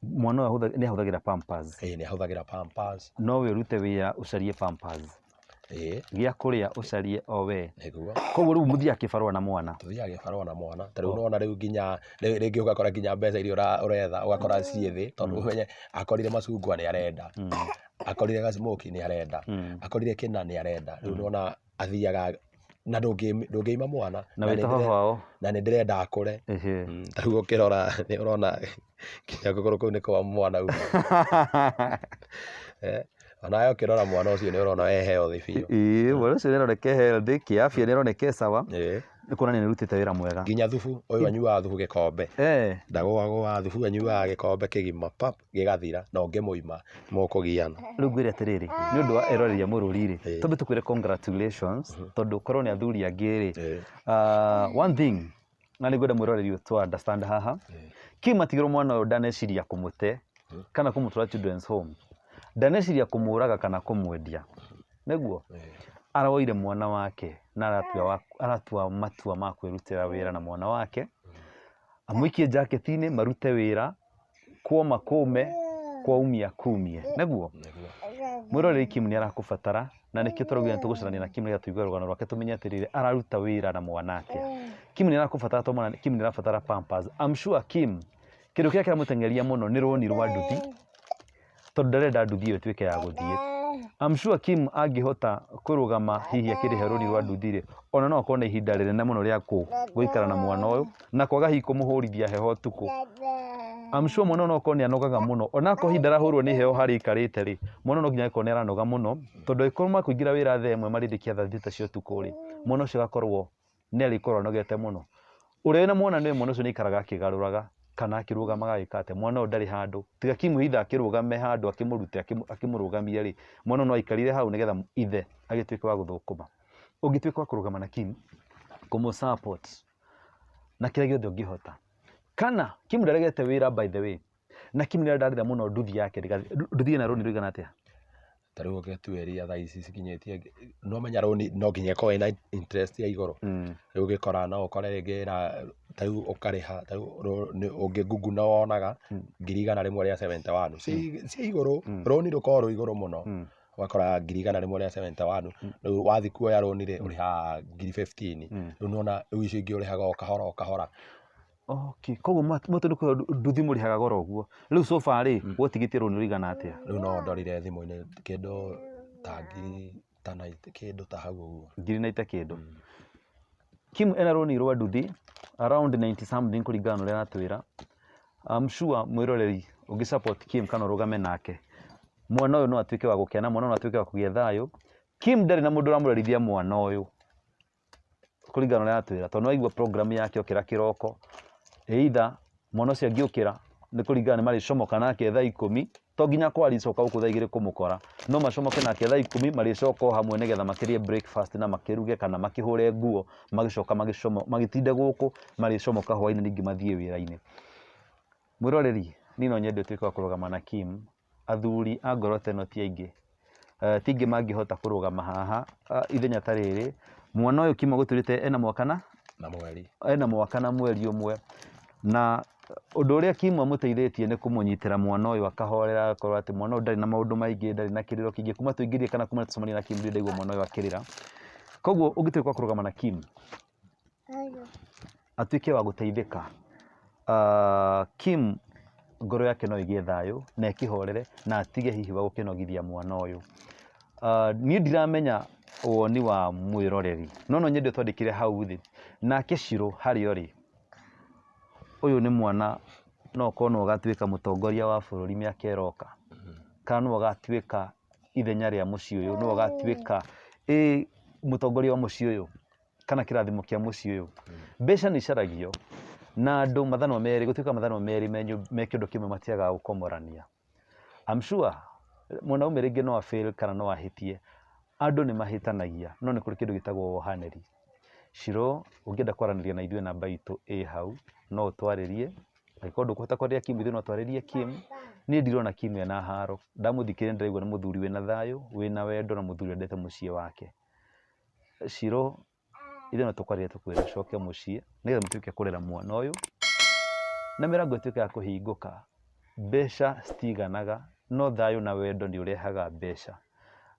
Mwana ũyũ nĩ ahũthagĩra pampers? Ĩĩ nĩ ahũthagĩra pampers. No we ũrute wĩra ũcarie pampers? Ĩĩ. Gĩa kũrĩa ũcarie o we? Nĩguo. Koguo rĩu mũthiaga kĩbarũa na mwana? Tũthiaga kĩbarũa na mwana. Ta rĩu nĩwona rĩu nginya rĩngĩ ũgakora nginya mbeca iria ũretha ũgakora ciĩ thĩ, tondũ ũmenye akorire macungwa nĩ arenda, akorire gacimoki nĩ arenda, akorire kĩna nĩ arenda. Rĩu nĩwona athiaga na ndũngĩima mwana. Na wĩ ta baba wao? Na nĩ ndĩrenda akũre. Ta rĩu ũkĩrora nĩ ũrona nginya kũgũrũ kũu nĩ kwa mwana uma. Onawe ũkĩrora mwana ũcio nĩ ũrona e healthy biũ. Ĩĩ, mwana ũcio nĩ aroneka e healthy, kĩafya nĩ aroneka e sawa. Nĩ kuonania nĩ ũrutĩte wĩra mwega. Nginya thubu, ũyũ anyuaga thubu gĩkombe. Ndagũagũaga thubu, anyuaga gĩkombe kĩgima pap, gĩgathira, na ũngĩmũima mũkũgiana. Rĩu ngwĩre atĩrĩrĩ, nĩ ũndũ wa eroreri a Mũrũri rĩ, twambe tũkwĩre congratulations, tondũ korwo nĩ athuri angĩ rĩ, one thing, na nĩ ngwenda mwĩroreri ũyũ tũ understand haha, Kim atigĩrwo mwana ũyũ ndaneciria kũmũte kana kũmũtwara children's home, ndaneciria kũmũraga kana kũmwendia, nĩguo? Aroire mwana wake na aratua matua ma kwĩrutĩra wĩra na mwana wake, amũikie jaketi-inĩ marute wĩra, kwoma kũme, kwaumia kumie, nĩguo? Mwĩroreri Kim nĩ arakũbatara na nĩkĩo tũrauga nĩ tũgũcarania na Kim nĩgetha tũigue rũgano rwake tũmenye atĩrĩrĩ araruta wĩra na mwana atĩa. Kim nĩ arakũbatara tondũ mwana Kim nĩ arabatara pampers. I'm sure Kim kĩndũ kĩrĩa kĩramũteng'eria mũno nĩ rũni rwa nduthi tondũ ndarenda nduthi ĩyo ĩtuĩke ya gũthiĩ. I'm sure Kim angĩhota kũrũgama hihi akĩrĩhe rũni rwa nduthi rĩ, ona no akorwo na ihinda rĩnene mũno rĩa gũikara na mwana ũyũ na kwaga hihi kũmũhũrithia heho ũtukũ. I'm sure mwana ũyũ no akorwo nĩ anogaga mũno ona akorwo hihi ndarahũrwo nĩ heho harĩa aikarĩte rĩ, mwana ũyũ no nginya angĩkorwo nĩ aranoga mũno tondũ angĩkorwo makũingĩra wĩra thaa ĩmwe marĩrĩkia thaa thita cia ũtukũ rĩ, mwana ũcio agakorwo nĩ arĩkorwo anogete mũno. Ũrĩa wĩna mwana nĩwe mwana ũcio nĩ aikaraga akĩgarũraga kana akĩrũgamaga agĩka atĩa, mwana ũyũ ndarĩ handũ, tiga Kim either akĩrũgame handũ akĩmũrute akĩmũrũgamie rĩ, mwana ũyũ no aikarire hau nĩgetha ithe agĩtuĩke wa gũthũkũma. Ũngĩtuĩka wa kũrũgama na Kim, kũmũ support na kĩrĩa gĩothe ũngĩhota. Kana Kim ndaregete wĩra by the way, na Kim nĩ ararĩra mũno nduthi yake, nduthi ĩna rũni rũigana atĩa? Ta rĩu ũngĩtuĩria thaa ici cikinyĩtie, no menya rũni no nginya ĩkorwo ĩna interest ya igũrũ. Rĩu ũgĩkora no ũkore rĩngĩ ĩna, ta rĩu ũkarĩha, ta rĩu ũngĩ google wonaga 171,000 ciĩ igũrũ, rũni rũkoragwo rwĩ igũrũ mũno. Ũgakora 171,000, rĩu wathiĩ kuoya rũni rĩ, ũrĩhaga 15,000. Rĩu nĩwona rĩu icio ingĩ ũrĩhaga o kahora o kahora. Okay, koguo mũtu nĩ kũheo nduthi mũrĩhaga goro ũguo. Rĩu so far rĩ, wotigĩtie rũni rũigana atĩa? Rĩu no ndorire thimũ-inĩ kĩndũ ta ngiri ta 90 kĩndũ ta hau ũguo. Ngiri 90 kĩndũ. Kim ena rũni rwa nduthi around 90 something kũringana na ũrĩa aratwĩra. I'm sure mwĩroreri ũngĩ support Kim kana ũrũgame nake, mwana ũyũ no atuĩke wa gũkena, mwana ũyũ no atuĩke wa kũgĩa thayũ. Kim ndarĩ na mũndũ ũramũrerithia mwana ũyũ kũringana na ũrĩa aratwĩra, tondũ nĩwaigua program yake okĩra kĩroko, either mwana ũcio angĩũkĩra nĩ kũringana nĩ marĩcomoka nake thaa ikũmi, to nginya akorwo arĩcoka gũkũ thaa igĩrĩ kũmũkora, no macomoke nake thaa ikũmi marĩcoka o hamwe nĩgetha makĩrĩe breakfast na makĩruge kana makĩhũre nguo, magĩcoka magĩtinde gũkũ, marĩcomoka hwainĩ ningĩ mathiĩ wĩra-inĩ. Mwĩroreri, niĩ no nyende ũtuĩke wa kũrũgama na Kim, athuri a ngoro ta ĩno ti aingĩ, ti aingĩ mangĩhota kũrũgama haha ithenya ta rĩrĩ. Mwana ũyũ Kim agũtwĩrĩte ena mwaka na? Na mweri. Ena mwaka na mweri ũmwe. Na ũndũ ũrĩa Kim amũteithĩtie nĩ kũmũnyitĩra mwana ũyũ akahorera, agakorwo atĩ mwana ũyũ ndarĩ na maũndũ maingĩ, ndarĩ na kĩrĩro kĩingĩ. Kuma tũingĩrire kana kuma tũcemanie na Kim ndirĩ ndaigua mwana ũyũ akĩrĩra. Koguo ũngĩtuĩka wa kũrũgama na Kim, atuĩke wa gũteithĩka, Kim ngoro yake no ĩgĩe thayũ na ĩkĩhorere na atige hihi wa gũkĩnogithia mwana ũyũ. Niĩ ndiramenya woni wa mwĩroreri, no no nyende ũtwandĩkĩre hau thĩ. Nake Shiro harĩa ũrĩ, ũyũ nĩ mwana No ũkorwo nĩwe ũgatuĩka mũtongoria wa bũrũri mĩaka ĩroka, kana nĩwe ũgatuĩka ithenya rĩa mũciĩ ũyũ, nĩwe ũgatuĩka ĩ mũtongoria wa mũciĩ ũyũ, kana kĩrathimo kĩa mũciĩ ũyũ. Mbeca nĩ icaragio na andũ mathanwa merĩ, gũtuĩka mathanwa merĩ me kĩondo kĩmwe matiagaga gũkomorania. I'm sure mwanaume rĩngĩ no a fail kana no ahĩtie, andũ nĩ mahĩtanagia no nĩ kũrĩ kĩndũ gĩtagwo wohanĩri. Shiro, ũngĩenda kwaranĩria na ithuĩ namba itũ ĩ hau, no ũtwarĩrie, angĩkorwo ndũkũhota kwarĩria Kim ithuĩ no twarĩrie Kim. Niĩ ndirona Kim ena haro, ndamũthikĩrĩria nĩndĩraigua nĩ mũthuri wĩna thayũ, wĩna wendo na mũthuri wendete mũciĩ wake. Shiro, ithuĩ no tũkwarĩrie tũkwĩre ũcoke mũciĩ nĩgetha mũtuĩke kũrera mwana ũyũ na mĩrango ĩtuĩke ya kũhingũka. Mbeca citiganaga no thayũ na wendo nĩ ũrehaga mbeca.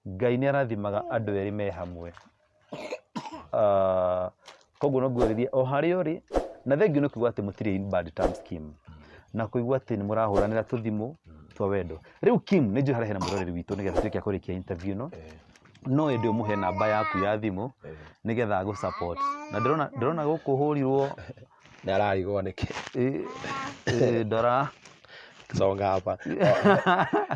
Ngai nĩ arathimaga andũ erĩ me hamwe. Ah, koguo no ngwarĩrie o harĩa ũrĩ na thengiũ nĩ kuga atĩ mũtirĩ in bad terms Kim na kũigua atĩ nĩ mũrahũranĩra tũthimũ twa wendo. Rĩu Kim nĩ njũĩ harĩa hena mwĩroreri witũ nĩgetha tuĩke a kũrĩkia interview ĩno no ĩndĩ ũmũhe namba yaku ya thimũ nĩgetha agũ support na ndĩrona ndĩrona gũkũ hũrirwo. Nĩ ararigwo nĩkĩ. Ĩ, ndora. Songa hapa.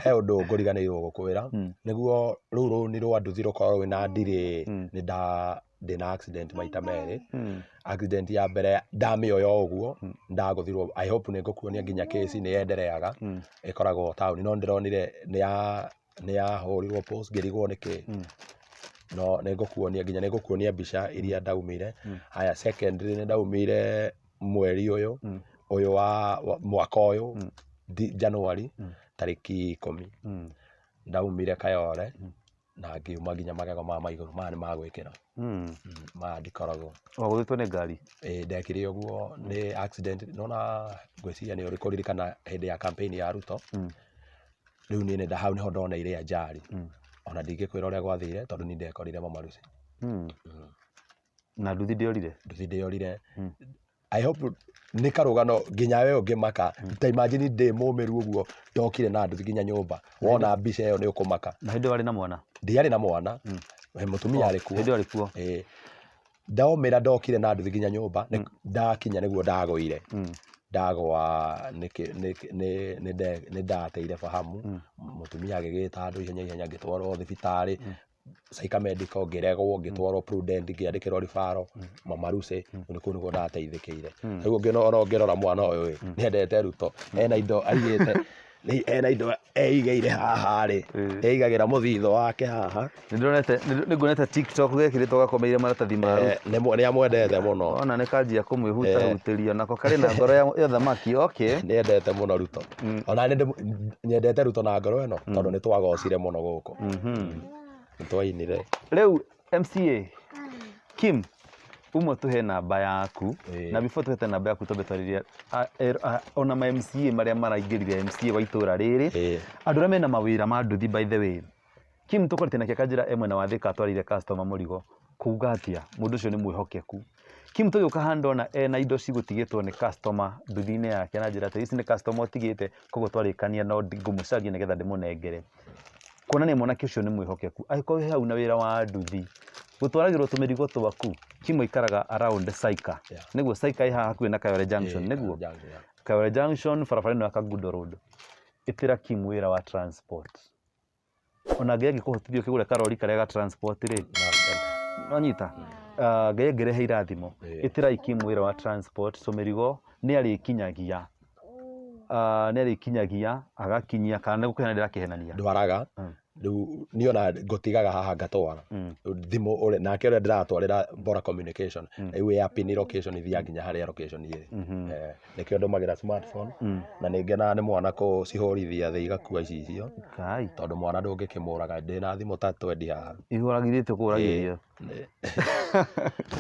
He ũndũ ngũriganĩirwo gũkwĩra. Nĩguo rũu rũni rwa nduthi rũkorwo rwĩna ndirĩ nĩ nda ndĩna accident maita merĩ. Accident ya mbere ndamĩoya o ũguo ndagũthirwo. I hope nĩ ngũkuonia nginya case nĩ yendereaga ĩkoragwo taũni no nĩndĩronire nĩ ya nĩ yahũrirwo post ngĩrigwo nĩkĩ. No nĩ ngũkuonia nginya nĩ ngũkuonia mbica iria ndaumire. Haya, secondly nĩ ndaumire mweri ũyũ ũyũ wa mwaka ũyũ January tarĩki 10. Ndaumire Kayole na ngiuma nginya magego ma maigũrũ maya nĩ magwĩkĩra. Maya ndikoragwo. Wagũthĩtwo nĩ ngari? Ĩĩ, ndekire ũguo nĩ accident nona ngwĩciria nĩ ũrĩ kũririkana hĩndĩ ya campaign ya Ruto. Rĩu niĩ nĩ hau nĩho ndoneire ajali. Ona ndingĩkwĩra ũrĩa gwathire tondũ niĩ ndekorire Mamarusi. Na nduthi ndĩorire? Nduthi ndĩorire. I hope nĩ karũgano nginya we ũngĩmaka. Ta imagine ndĩ mũmĩru ũguo ndokire na nduthi nginya nyũmba. Wona mbica ĩyo nĩ ũkũmaka. Na hĩndĩ ĩyo warĩ na mwana? Ndiarĩ na mwana. Mũtumia arĩ kuo. Hĩndĩ ĩyo arĩ kuo. Ĩĩ. Ndaumĩra ndokire na nduthi nginya nyũmba, ndakinya nĩguo ndagũire. Ndagwa nĩ ndateire fahamu, mũtumia agĩgĩta andũ ihenya ihenya ngĩtwarwo thibitarĩ, Saika Medical ngĩregwo, ngĩtwarwo Prudent ngĩandĩkĩrwo referral, Mama Lucy, kũu nĩkuo ndateithĩkĩire. Rĩu ũngĩona ona ũngĩrora mwana ũyũ ĩ, nĩ endete Ruto, ena indo aigĩte, ena indo eigĩire haha rĩ, eigagĩra mũthithũ wake haha. Nĩndĩronete nĩnguonete TikTok gekĩrĩtwo gakomeire maratathi ma Ruto. Nĩ amwendete mũno. Ona nĩ kanjia kũmwĩhutahutĩria nako karĩ na ngoro ya thamaki, okay. Nĩ endete mũno Ruto. Ona nĩ nyendete Ruto na ngoro ĩno tondũ nĩ twagocire mũno gũkũ. Nĩ twainire. Rĩu MCA Kim, umwe tuhe namba yaku. Na before tuhete namba yaku twambe twarĩrie ona ma MCA marĩa maraingĩrire MCA wa itũra rĩrĩ. Andũ arĩa mena mawĩra ma nduthi, by the way Kim tũkorete nake kanjĩra e mwena wa Thika atwarĩire customer mũrigo kuga atĩa mũndũ ũcio nĩ mwĩhokeku. Kim tũgĩũka haha ndona ena indo cigũtigĩtwo nĩ customer nduthi-inĩ yake na njĩra atĩ ici nĩ customer ũtigĩte koguo twarĩkania no ngũmũcaria nĩgetha ndĩmũnengere. Kuonania mwanake ũcio nĩ mwĩhokeku. Angĩkorwo wĩ hau na wĩra wa nduthi gũtwaragĩrwo tũmĩrigo twaku, Kim aikaraga around Saika. Nĩguo Saika ĩ haha hakuhĩ na Kayole Junction, nĩguo Kayole Junction barabara ĩno ya Kangundo Road. Ĩtĩra Kim wĩra wa transport. Ona Ngai angĩkũhotithia ũkĩgũre karori karĩa ga transport rĩ, wanyita, Ngai angĩrehe irathimo, ĩtĩrai Kim wĩra wa transport tũmĩrigo nĩ arĩkinyagia, nĩ arĩkinyagia agakinyia kana nĩ gũkĩhena ndĩrakĩhenania? Ndwaraga rĩu niĩ ona ngũtigaga haha ngatwara thimũ ũrĩa nake ũrĩa ndĩratwarĩra Bora Communication rĩu ya pin location ithiaga nginya harĩa location ĩrĩ. Nĩkĩo ndũmagĩra smartphone na nĩ ngenaga nĩ mwana kũcihũrithia thĩ igakua icicio. Kai. Tondũ mwana ndũngĩkĩmũraga ndĩna thimũ ta twendi haha. Ihũragithĩtio kũragithio.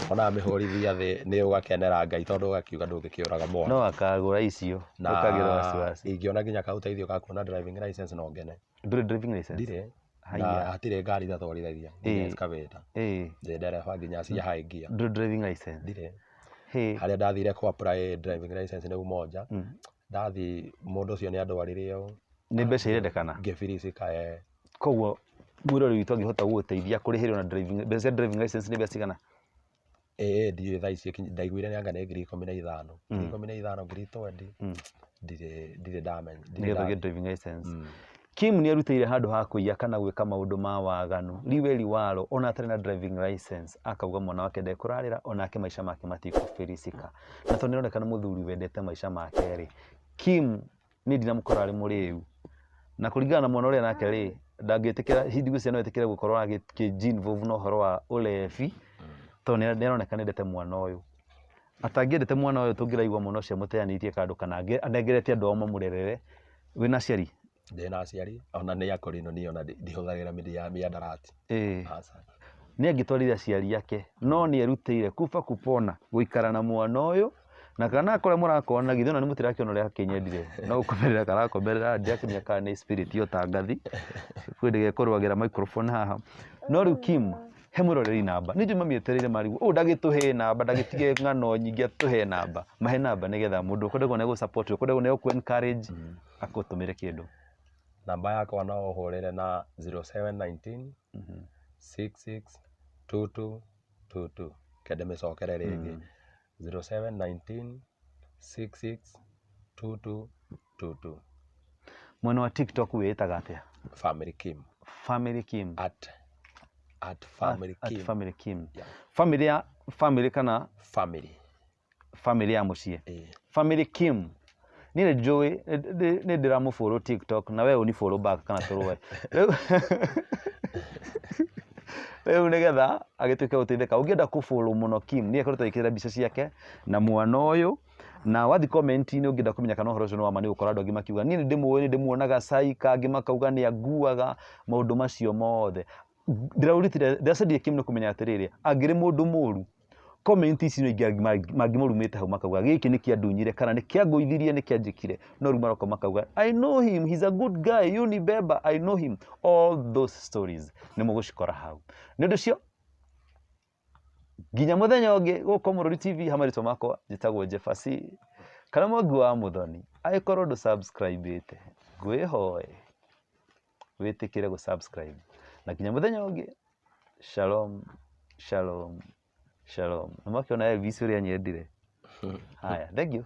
Ona mĩhũrithia thĩ nĩ ũgakenera Ngai tondũ ũgakiuga ndũngĩkĩũraga mwana. No akagũra icio Na ũkagĩra wasiwasi. Ingĩona nginya kaũteithio ga kuona driving license no ngene. Ndũrĩ driving license? Ndirĩ. Na hatirĩ ngari itatwarithagia nginya excavator. Ndĩ ndereba nginya cia high gear. Ndũrĩ driving license? Ndirĩ. Harĩa ndathire kũ apply driving license nĩ Umoja. Ndathiĩ mũndũ ũcio nĩ andwarire ũũ. Nĩ mbeca irendekana? Ngĩbirisika eh. Koguo mwĩroreri witũ angĩhota gũgũteithia kũrĩhĩrwo na driving, mbeca cia driving license nĩ mbeca cigana? Ĩĩ ndiũĩ thaa ici ndaiguire nĩ anga nĩ 15,000. 15,000 ngiri twendi. Ndirĩ ndamenya, ndirĩ Nĩgetha ũgĩe driving license. Kim nĩ erutĩire handũ ha kũiya kana gwĩka maũndũ ma waganu liwe liwalo ona atarĩ na driving license, akauga mwana wake ndekũrarĩra onake maica make matikũfirisika. Na tondũ nĩaroneka nĩ mũthuri wendete maica make rĩ, Kim niĩ ndinamũkora arĩ mũrĩu, na kũringana na mwana ũrĩa nake rĩ, ndangĩtĩkĩra ndigwĩciria no etĩkĩre gũkorwo akĩ involve na ũhoro wa ũlevi, tondũ nĩaroneka nĩendete mwana ũyũ. Atangĩendete mwana ũyũ tũngĩraigua mwana ũcio amũteanĩirie kandũ kana anengerete andũ ao mamũrerere. Wĩna aciari? Ndĩna aciari, ona nĩ akũrũ niĩ ona ndihũthagĩra mĩandarati. Aca. Nĩ angĩtwarire aciari ake, no nĩ erutĩire kuba kupona gũikara na mwana ũyũ, na kana kũrĩa mũrakona githĩ ona nĩ mũtirakĩona ũrĩa akĩnyendire, no gũkomerera karakomerera, ndirakĩmenya kana nĩ spirit ya ũtangathi, kwĩ ndĩgekũrũagĩra microphone haha. No rĩu Kim, he mwĩroreri namba, nĩ njũĩ mamĩetereire marigwo, ũũ ndagĩtũhe namba, ndagĩtige ng'ano nyingĩ atũhe namba, mahe namba nĩgetha mũndũ ũkwenda kuona gũ support, ũkwenda kuona gũ encourage, akũtũmĩre kĩndũ. Namba yakwa no ũhũrĩre na 0719 66 22 22. Kende mĩcokere rĩngĩ, 0719 66 22 22. Mwena wa TikTok wĩĩtaga atĩa? Family Kim. Family Kim. At Family At Kim. Family Kim. Yeah. Family ya family kana Family. Family ya mũciĩ. Ĩĩ. Family Kim. Niĩ nĩ njũĩ nĩ ndĩramũ TikTok na we ũni follow back kana tũrũe. Rĩu nĩgetha agĩtuĩke gũteithĩka. Ũngĩenda kũ follow mũno Kim, nĩ akoretwo agĩkĩra mbica ciake na mwana ũyũ, na wathi comment-inĩ ũngĩenda kũmenya kana ũhoro ũcio nĩ wa ma, nĩ ũgũkora andũ angĩ makiuga niĩ nĩ ndĩmũĩ, nĩ ndĩmuonaga caika, angĩ makauga nĩ anguaga, maũndũ macio mothe. Ndĩraũrutire, ndĩracenjirie Kim nĩ kũmenya atĩrĩrĩ, angĩrĩ mũndũ mũru, comment ici no ingĩ mangĩmũrumĩte hau makauga gĩkĩ nĩ kĩandunyire kana nĩ kĩangũithirie, nĩ kĩanjĩkire, no rĩu maroka makauga I know him, he's a good guy, Unibeba, I know him. All those stories nĩ mũgũcikora hau. Nĩ ũndũ ũcio nginya mũthenya ũngĩ gũkũ Mũrũri TV, hamwe rĩtwa makwa njĩtagwo Jefasi kana Mwangi wa Mũthoni. Angĩkorwo ndũ subscribe-ĩte, ngwĩhoe wĩtĩkĩre gũ subscribe, na nginya mũthenya ũngĩ, shalom shalom shalom. Nĩ mwakĩona Elvis ũrĩa nyendire. Haya, thank you.